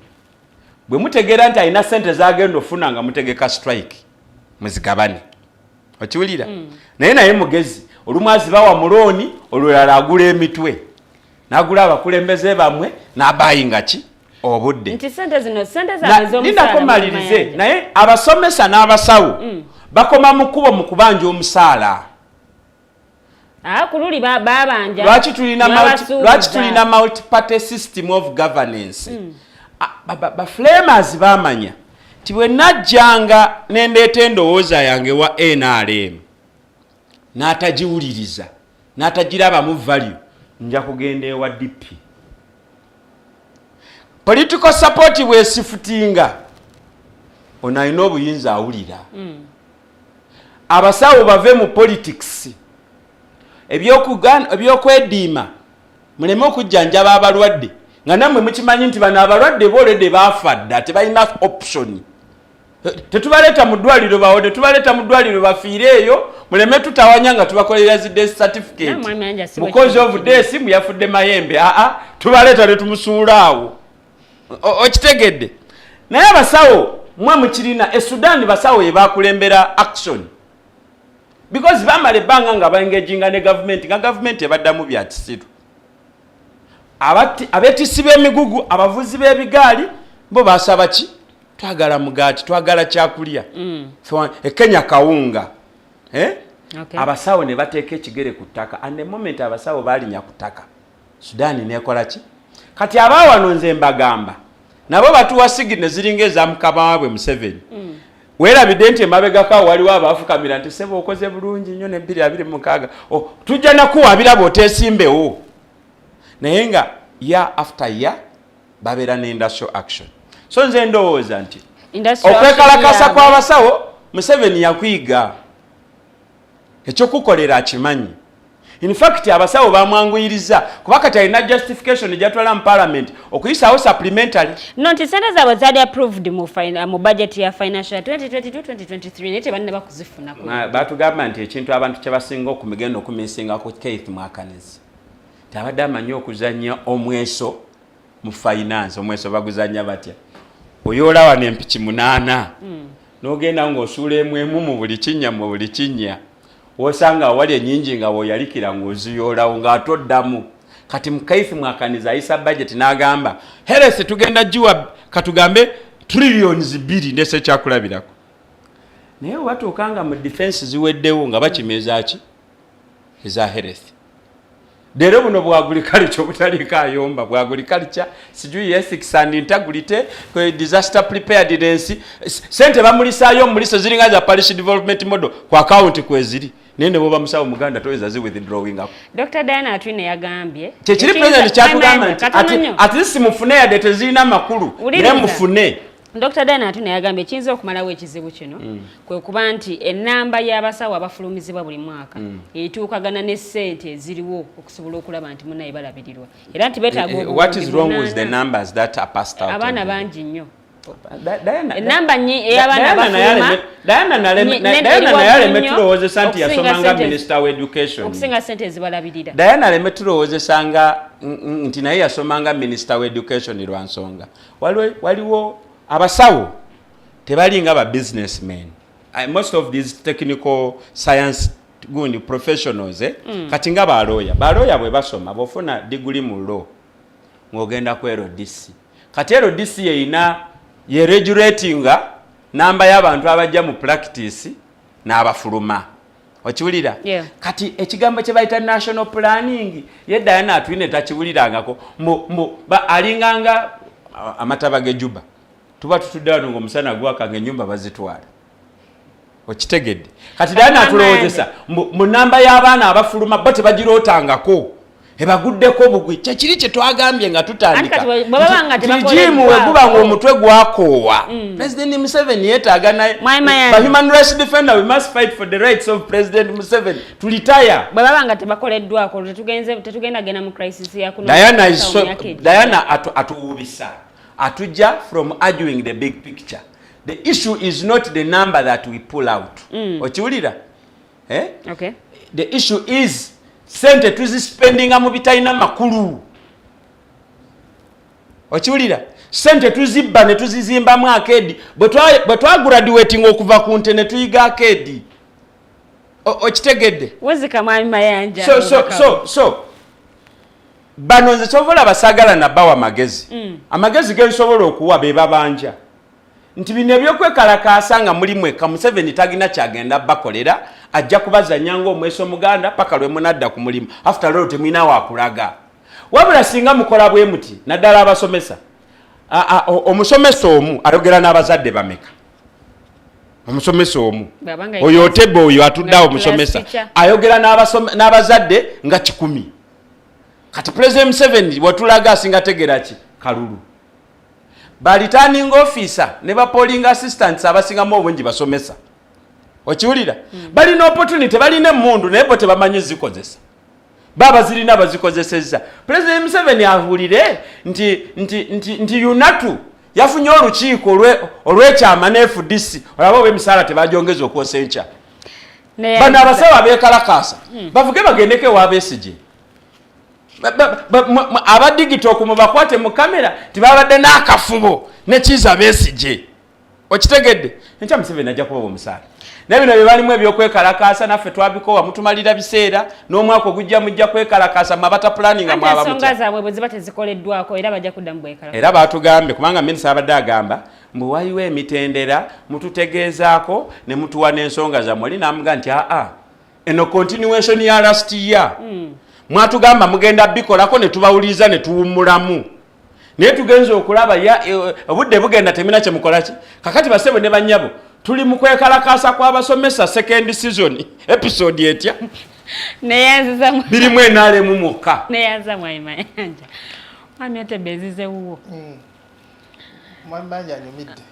Bwe mutegeera nti alina sente zagenda ofuna nga mutegeka strike, muzigabane. Okiwulira? Naye mugezi, olumu azibawa mu loan, olulala agula emitwe, n'agula abakulembeze bammwe n'abayinga ki obudde. Nti sente zino, sente zaabwe ez'omusaala. Lindako malirize. Mayanja. Naye abasomesa n'abasawo bakoma mu kkubo mu kubanja omusaala. Ah, ku luli babanja. Lwaki tulina Babasuubiza. Lwaki tulina multi-party system of governance? Ah, ba flamers bamanya nti bwe najjanga nendeeta endowooza yange wa NRM n'atagiwuliriza, n'atagirabamu value, Nja kugenda ewa DP. Political support bwesifutinga, ono alina obuyinza awulira. Abasawo bave mu politics, ebyokwediima, muleme okujjanjaba abalwadde nga nammwe mukimanyi nti bano abalwadde boolede baafa dda, tebalina option. Tetubaleeta mu ddwaliro bawo, tetubaleeta mu ddwaliro bafiire eyo, muleme tutawanya nga tubakolera zi death certificate mu cause of death mbu yafudde mayembe. Aa, tubaleeta ne tumusuula awo. Okitegedde? Naye abasawo mwe mukirina. E Sudan basawo ye bakulembera action because bamala ebbanga nga baengaginga ne gavumenti, nga gavumenti ebaddamu bya kisiru. Abeetissi b'emigugu, abavuzi b'ebigaali, bo basaba ki? Twagala mugaati, twagala kyakulya. E Kenya kawunga, eh? Okay. Abasawo ne bateeka ekigere ku ttaka, and the moment abasawo baalinya ku ttaka, Sudaani nekola ki? Kati abaawano nze mbagamba nabo batuwa signal ziringa eza mukama waabwe Museveni. Weerabidde nti emabegako waliwo abaafukamira nti sebe okoze bulungi nnyo ne 2026 tujja nakuwabira bw'oteesimbewo, naye nga year after year babeera ne industrial action. So nze ndowooza nti okwekalakasa kw'abasawo Museveni yakwiga ekyokukolera akimanyi. In fact, abasawo bamwanguyiriza kuba kati alina justification gyatwala mu parliament okuyisaawo supplementary. No, nti sente zaabwe zaali approved mu budget ya financial 2022 2023, naye tebannaba kuzifunako. Batugamba nti ekintu abantu kyebasinga okumigenda okumisingako Keith Mwakanizi, tabadde amanyi okuzanya omweso mu finance. Omweso baguzanya batya? Oyoola wano empiki 8, n'ogenda ng'osuula emu emu mu buli kinnya, mu buli kinnya wosanga awali enyingi nga woyalikira ng'oziyoolawo ng'atoddamu. Kati Mukaithi Mwakanizi ayisa budget n'agamba health tugenda giwa katugambe trillions 2, ndese kyakulabirako, naye watuuka nga mu defense ziweddewo nga bakima ezaki, eza health. Leero buno bwa agriculture obutaliiko ayomba, bwa agriculture, sijui ethics and integrity, disaster preparedness, sente bamulisaayo omuliso ziringa za parish development model ku account kweziri, naye ne bwoba musawo muganda toyinza zi withdrawingako. Dr Diana Atwine yagambye kyekiri president kyatugamba nti at least mufune, yadde tezirina makulu, naye mufune. Dr Diana Atwine yagambye ekiyinza okumalawo ekizibu kino kwe kuba nti ennamba y'abasawo abafulumizibwa buli mwaka etuukagana ne ssente eziriwo okusobola okulaba nti munaye balabirirwa, era nti beetaaga eh, eh, what is wrong with the numbers that are passed out? Abaana bangi nnyo, enamba ey'abaana bafuluma. Diana naye aleme tulowoozesa nti yasomanga minister wa education. Okusinga sente ezibalabirira. Diana aleme tulowoozesa nga nti naye yasomanga minister wa education lwa nsonga waliwo abasawo tebalinga ba businessmen. Most of these technical science gundi professionals, eh? Kati nga balooya, balooya bwe basoma, bwofuna diguli mu law ng'ogenda ku LDC. Kati LDC yeyina yeregulatinga namba y'abantu abajja mu practice n'abafuluma, okiwulira? Yeah. Kati ekigambo kye bayita national planning, ye Diana Atwine takiwulirangako. Alinganga amataba g'ejuba, tuba tutudde wano ng'omusana gwaka ng'ennyumba bazitwala, okitegedde? Kati Diana atulowoozesa mu namba y'abaana abafuluma, bo tebagirootangako, ebaguddeko bugwi. Kyekiri kye twagambye nga tutandika Anti kati bwe baba nga rigimu weguba nga omutwe gwakoowa, President Museveni yeetaaga naye Mwami Mayanja. ba human rights defender. We must fight for the rights of President Museveni to retire. Bwe baba nga tebakoleddwako, tetugenda genda mu crisis ya kuno. Diana is so, Diana atuwubisa, atujja from arguing the big picture. The issue is not the number that we pull out. Okiwulira, eh? Okay. The issue is sente tuzispendinga mu bitalina makulu, okiwulira? Sente tuzibba ne tuzizimbamu arcade. Bwe twagraduating okuva ku nte ne tuyiga arcade. Okitegedde? Wezika, Mwami Mayanja. So bano nze kyova olaba saagala nabawa magezi. Amagezi gensobola okuwa be babanja nti bino ebyokwekalakaasa nga muli mwekka, Museveni tagina kyagenda bakolera, ajja kubazanya ngaomweso omuganda paka lwe munadda ku mulimu. After all, temwina wakulaga. Wabula singa mukola bwe muti, naddala abasomesa, omusomesa omu ayogera n'abazadde bameka? Omusomesa omu Bw'aba nga oyo otebe oyo atudde awo nga omusomesa class teacher. Ayogera n'abazadde nga 100. Kati President Museveni watulaga asinga tegera ki kalulu. Ba returning officer ne ba polling assistants abasingamu obungi basomesa. Okiwulira? Balina opportunity, balina emmundu naye bo tebamanyi zikozesa. Baba zirina bazikozesezza. President Museveni ahulire nti UNATU yafunye olukiiko olw'ekyama ne FDC, olaba oba emisaala tebagyongeza okwosa enkya. Bano abasawo abeekalakaasa bavuge bagendeko ewa Besigye. Aba digital mubakwate mu kamera tibabadde n'akafubo ne Kizza Besigye. Okitegedde? Enkya Museveni ajja kubawa omusaala. Naye bino bye balimu ebyokwekalakaasa naffe twabikowa, mutumalira biseera n'omwaka ogujja mujja kwekalakaasa mwe abata planning mwaba mutya. Ensonga zaabwe bwe ziba tezikoleddwako era bajja kuddamu bwekalakaasa. Era baatugambye kubanga minisita abadde agamba mbu waliwo emitendera mututegeezaako ne mutuwa n'ensonga zammwe, oli n'amugamba nti aa eno continuation ya last year. Mwatugamba mugenda bikolako ne tubawuliriza ne tuwummulamu. Naye tugenze okulaba obudde bugenda temina kye mukola ki. Kakati basebo ne bannyabo tuli mu kwekalakaasa kw'abasomesa second season episode etya? Birimu enaalemu mwokka. Neyanziza Mwami Mayanja. Mwami Atebe nzize wuwo. Mwami Mayanja anyumidde.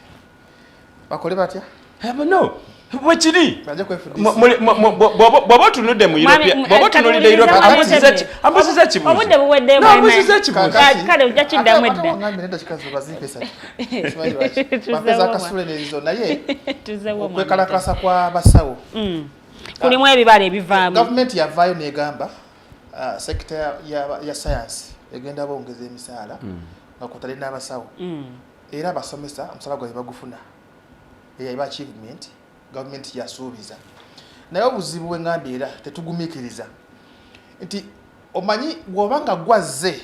Bakole batya? No. Bwekiri. Bw'oba otunudde mu Europe, bw'oba otunuulidde Europe, ambuziza ekibuuzo. Obudde buwedde. No, ambuziza ekibuuzo. Kale ojja kiddamu edda. Ngambye nedda kikazi bazimpe esatu. Simanyi lwaki. Bampeza akasule n'ezizo naye okwekalakaasa kw'abasawo. Kulimu ebibala ebivaamu. Gavumenti yavaayo n'egamba sector ya science egenda bongeza emisaala nga kw'otadde n'abasawo. Era abasomesa omusaala gwabwe bagufuna. Eyo achievement gavumenti yasuubiza. Naye obuzibu bwe ngambye era tetugumiikiriza nti omanyi bw'oba nga gwazze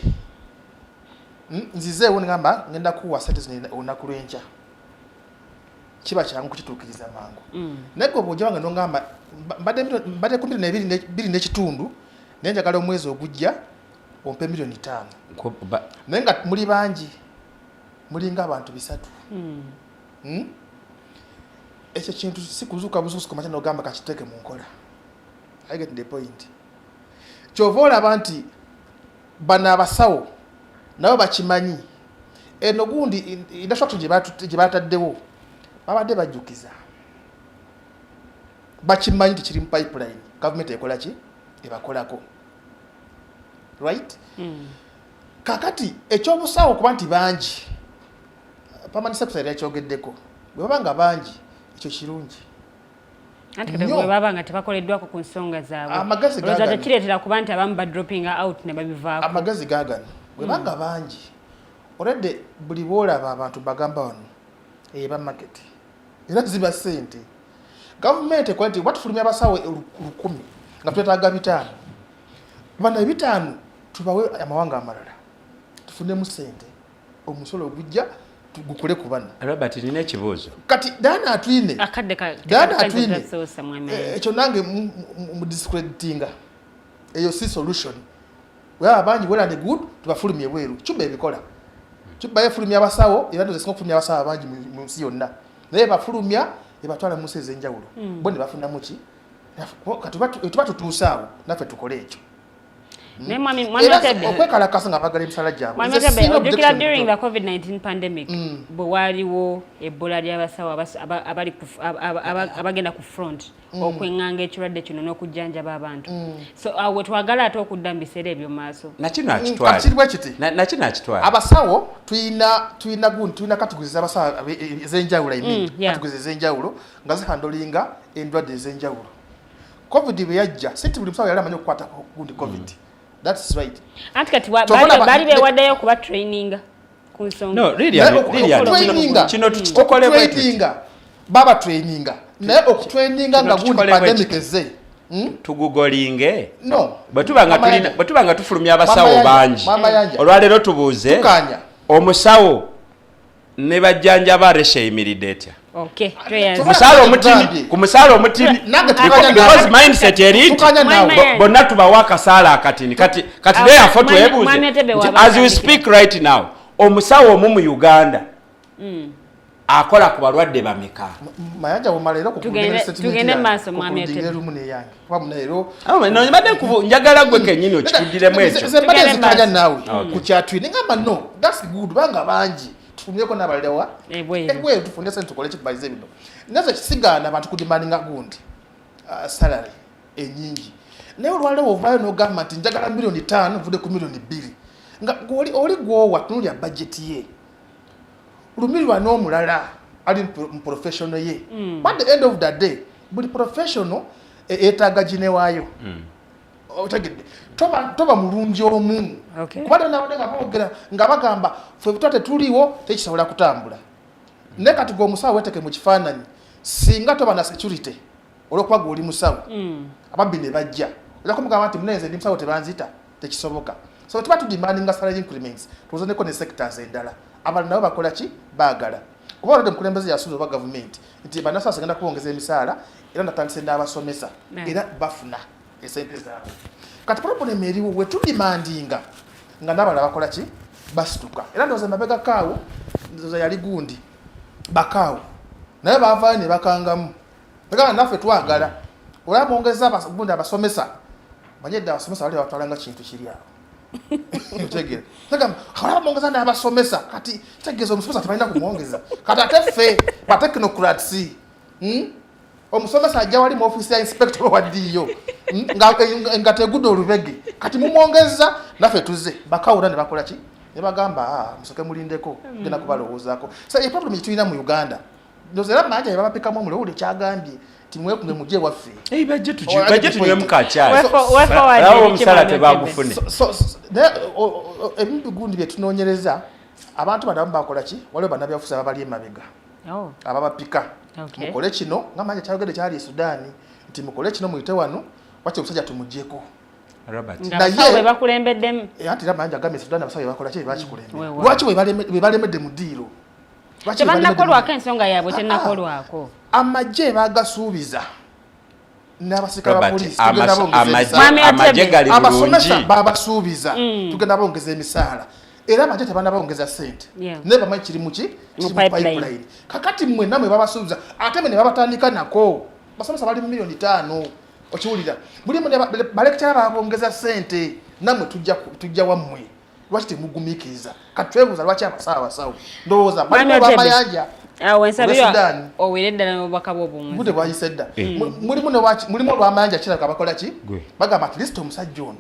nzizeewo ngamba ngenda kuwa ssente zino olunaku lw'enkya, kiba kyangu kukituukiriza mangu. Naye gwe bw'ojja wange n'ongamba mbadde ku milioni 2 n'ekitundu naye njagala omwezi ogujja ompe milioni 5, naye nga muli bangi, mulinga abantu 3. Ekyo kintu si kuzuuka buzuukusi kumakya n'ogamba kakiteeke mu nkola. I get the point. Kyova olaba nti bano abasawo nabo bakimanyi eno gundi industrial gye bataddewo babadde bajjukiza, bakimanyi nti kiri mu pipeline, gavumenti ekola ki ebakolako, right? Kakati ekyobusawo kuba nti bangi, permanent secretary yakyogeddeko, bwe baba nga bangi ekyo kirungi. Anti kati bwe baba nga tebakoleddwako ku nsonga zaabwe, olowooza tekireetera kuba nti abamu badroppinga out ne babivaako? Amagezi gaagano, bwe banga bangi olwedde buli bwolaba abantu bagamba wano eba market era ziba ssente. Gavumenti ekola nti batufulumya abasawo 1000 nga twetaaga 500, bano 500 tubawe amawanga amalala tufunemu ssente, omusolo ogujja gukole ku bano. Robert, nina ekibuuzo. Kati Diana Atwine, Diana Atwine, ekyo nange mu discreditinga, eyo si solution. Weba bangi well and good, tubafulumye ebweru. Cuba ebikola, Cuba efulumya abasawo era ndoza esinga okufulumya abasawo abangi mu nsi yonna, naye bafulumya ebatwala mu nsi ez'enjawulo, bo ne bafunamu ki? Kati tuba tutuuse awo naffe tukole ekyo. Okwekalakasa nga bagala emisala gyabwe. Ojjukira during the COVID-19 pandemic bwe waaliwo ebola ly'abasawo abagenda ku front okweŋŋanga ekirwadde kino n'okujjanjaba abantu. So awo twagala ate okudda mu biseera ebyo maaso. Nakino akitwale. Nakino akitwale. Abasawo tulina gundi, tulina categories z'abasawo ez'enjawulo, I mean categories ez'enjawulo nga zihandlinga endwadde ez'enjawulo. COVID bwe yajja, si nti buli musawo yali amanyi okukwata gundi COVID. That's right. Anti kati bali beewaddeyo kuba traininga ku nsonga. No, really, really, kino tukikole bwe tuti. Baba traininga. Naye okutraininga nga gundi pandemic ezze. Tugugolinge. No. Bwe tuba nga tufulumya abasawo bangi. Olwaleero tubuuze. Omusawo ne bajjanjaba ratio eyimiridde etya? Okay, ku musaala omutini, because mindset eri nti bonna tubawa akasaala akatini. Kati therefore twebuuze nti as we speak right now, omusawo omu mu Uganda Akola ku balwadde bameka? Mayanja bwomala era Tugende maaso, mwami Otebe. Lumu neyange kuba munaero. Mbadde njagala gwe kennyini okituddiremu ekyo. Nze mbadde Tugende nzikanya maaso. naawe Okay. ku kyatwine, ngamba no, that's good, banga bangi tufumyeko n'abalala wa Ebweru. Ebweru tufune sente tukole kibalize bino. Naze kisigaana abantu kudemandinga gundi salary enyingi, naye olwaleero ovaayo n'ogamba nti njagala 5 miliyoni, nvudde ku 2 miliyoni, nga oli oli gwowa tunulya budget ye lumirirwa n'omulala ali mu professional ye. But the end of the day, buli professional etaaga gine waayo. Otegedde? Toba mulungi omu. Kuba nabadde nga boogera nga bagamba ffe tuba tetuliwo tekisobola kutambula, naye kati gwe omusawo weeteke mu kifaananyi, singa toba na security olwokuba gwe oli musawo, ababbi ne bajja, ojja kumugamba nti munenze ndi musawo tebanzita? Tekisoboka. So tuba tudemandinga salary increments, tuzoneko ne sectors endala, abalala nabo bakola ki? Baagala. Kuba olwedde omukulembeze yasuubiza oba gavumenti nti bannasasi genda kubongeza emisaala, era natandise n'abasomesa, era bafuna esente zaabwe. Kati problem eriwo, we tudemandinga nga n'abalala bakola ki? Basituka. Era ndowooza emabega kaawo, ndowooza yali gundi bakaawo, naye baavaayo ne bakangamu, bagamba naffe twagala. Olaba bongeza gundi abasomesa, manye edda abasomesa bali batwalanga kintu kiri awo. Otegeera? Bagamba olaba bongeza n'abasomesa, kati tegeeza omusomesa tebalina kumwongeza. Kati ate ffe batechnocrats, Omusomesa ajja wali mu ofiisi ya inspector wa ddiyo nga tegudde olubege, kati mumwongeza, naffe tuze bakawula ne bakola ki? Ne bagamba, "Ah, musoke mulindeko, genda kubalowoozaako." So e problem gyetulina mu Uganda, ndowooza era manja bebabapikamu omuliro, wuli kyagambye ti mwekumbe mujje waffe. Ei, bajje tunywemu kacyayi. Way forward Laba eri omusala ki, tebagufune. So, naye ebimu bigundi byetunoonyereza, abantu bano abamu bakola ki? Waliwo bannabyabufuzi ababali emabega ababapika. Mukole kino, nga manja kyayogedde kyali e Sudaani nti mukole kino, muyite wano waki omusajja tumugyeko. Robert. Nga abasawo be bakulembeddemu. Anti era manja agambye Sudaani abasawo bebakola ki? Bebakikulembera. Weewaawo. Lwaki bwe balemedde mu ddiiro? Lwaki bwe balemedde mu Tebannakolwako, ensonga yaabwe Ah, ah. tennakolwako. Amagye bagasuubiza n'abasirikale ba Robert, poliisi, tugenda bongeza emisaala. Mwami amagye Otebe. gali Abasomesa bulungi. babasuubiza tugenda bongeza emisaala, era amagye tebanabongeza sente, naye bamanyi kiri muki? Mu Kiri mu pipeline. pipeline. Kakati mmwe namwe babasuubiza, ate mwe ne babatandika nako. Basomesa bali mu 5 miliyoni, okiwulira? Mulimu ne balekitala babongeza sente, nammwe tujja wammwe. Lwaki temugumiikiriza? Kati twebuuza lwaki abasawo, abasawo ndowooza Mwami balimu Otebe. olw'amayanja Awo ensabirwa Olw'e Sudan. owere ddala n'obubaka bw'obunzi. Budde bwayise dda. Mulimu olw'amayanja, kirabika bakola ki? Gwe. Bagamba at least omusajja ono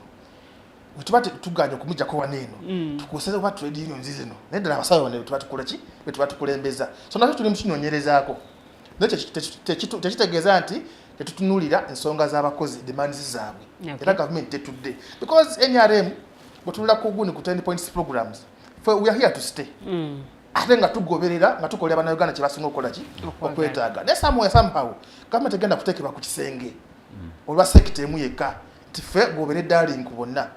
wetuba tuganye okumugjako wano eno, tukuse oba trade unions zino, naye ddala abasawo bano betuba tukola ki? Betuba tukulembeza. So nakyo tuli mukinonyerezako, naye tekitegeeza nti tetutunuulira ensonga z'abakozi, demands zaabwe. Era gavumenti tetudde, because NRM bwetunula ku gundi ku 10 points programs, fe we are here to stay, ate nga tugoberera nga tukolera bannayuganda kye basinga okukola ki? Okwagala. Okwetaaga. Naye somewhere, somehow, gavumenti egenda kuteekebwa ku kisenge olwa sector emu yekka nti ffe gobere darling ku bonna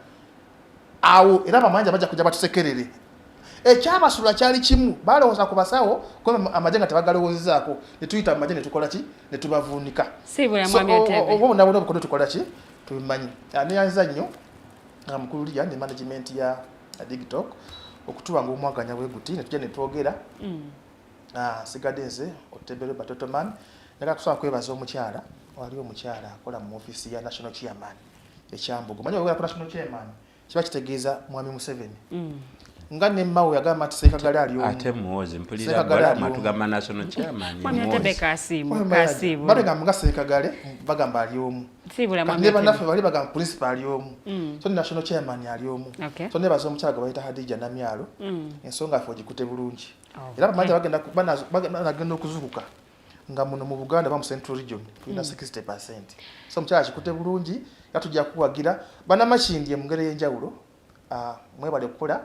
awo, era abamanja bajja kujja batusekerere. Ekyabasula kyali kimu, balowooza ku basawo kuba amagye nga tebagalowoozezaako, ne tuyita mu magye ne tukola ki? Ne tubavuunika. Siibula So, Mwami Otebe. Oba bonna bonna obukodo tukola ki? Tubimanyi. Neyanza nnyo nga mukulu Liya ne management ya Digitalk okutuwanga omwaganya bwe guti ne tujja ne twogera. Sigadde nze Otebe Robert Otoman. Njagala kusaba kwebaza omukyala, wali omukyala akola mu ofiisi ya national chairman ekyambugo. Manyi ogera ku national chairman kiba kitegeeza mwami Museveni, nga ne Mawe yagamba nti Seekagale ali omu. Ate muwozi mpulira Seekagale ali bwala omu. tugamba national chairman. Mwami muwozi. Otebe, kasiimu kasiibu. Bagamba nga Seekagale bagamba ali omu. Siibula Kati mwami ne Otebe. bannaffe bali bagamba principal ali omu, so ne national chairman ali omu. So nebaza omukyala gwe bayita Hadija Namyalo, ensonga yaffe ogikute bulungi. Era abamanja bagenda banagenda okuzukuka nga muno mu Buganda ba mu Central Region tulina 60. So omukyala akikute bulungi, era tujja kuwagira bannamakindye mu ngeri ey'enjawulo. Mwebale kukola.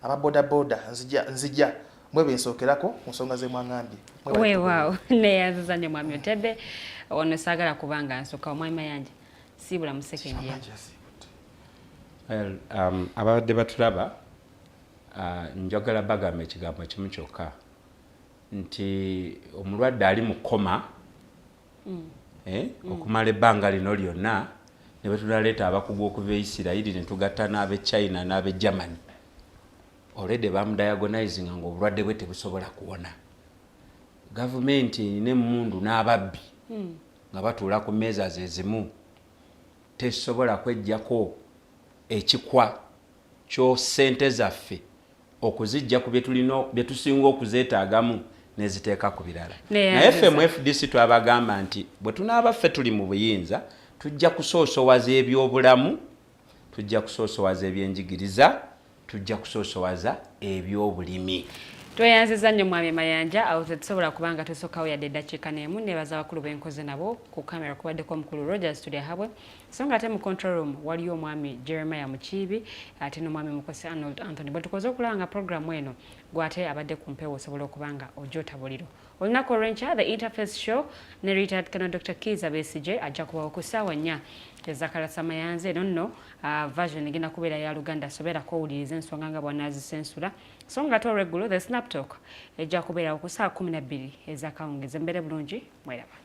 Aba boda boda, nzija nzija mwebe nsookerako ku nsonga zemwaŋambye. Mwebale. Weewaawo, neyanziza nnyo mwami Otebe. Ono saagala kubanga nsukka omwami Mayanja, siibula mu sekendi emu. Well, ababadde batulaba, njagala bagamba ekigambo kimu kyokka nti omulwadde ali mu koma okumala ebbanga lino lyonna, ne betunaleeta abakugu okuva e Isirayiri ne tugatta n'ab'e China n'ab'e Germany, already bamudiagnosinga nga obulwadde bwe tebusobola kuwona. Gavumenti erina emmundu n'ababbi nga batuula ku mmeeza ze zimu, tesobola kweggyako ekikwa kyo ssente zaffe okuzijja ku byetulina byetusinga okuzeetaagamu neziteeka ku birala. Naye ffe mu FDC twabagamba nti bwe tunaaba ffe tuli mu buyinza, tujja kusoosowaza ebyobulamu, tujja kusoosowaza ebyenjigiriza, tujja kusoosowaza ebyobulimi. Tweyanziza nnyo, Mwami Mayanja. Awo tetusobola kubanga tusukkawo yadde eddakiika n'emu. Nebaza abakulu benkoze nabo ku kamera, kubaddeko omukulu Rogers Tulyahabwe, so nga ate mu control room waliyo omwami Jeremiah Mukiibi, ate n'omwami Mukosi Arnold Anthony. Bwe tukoze okulaba nga programu eno gwate abadde ku mpewo osobola okuba nga ojota buliro. Olunaku olw'enkya, The Interface Show ne retired Colonel Dr Kiiza Besigye ajja kubawo ku ssaawa 4 ezakalasamayanze. Eno nno version egenda kubeera ya Luganda, soberako owuliriza ensonga nga bw'anaazisensula. So nga ate olweggulo, The Snaptalk ejja kubeerawo ku ssaawa 12 ezakawungezi. Embeere bulungi, mweraba.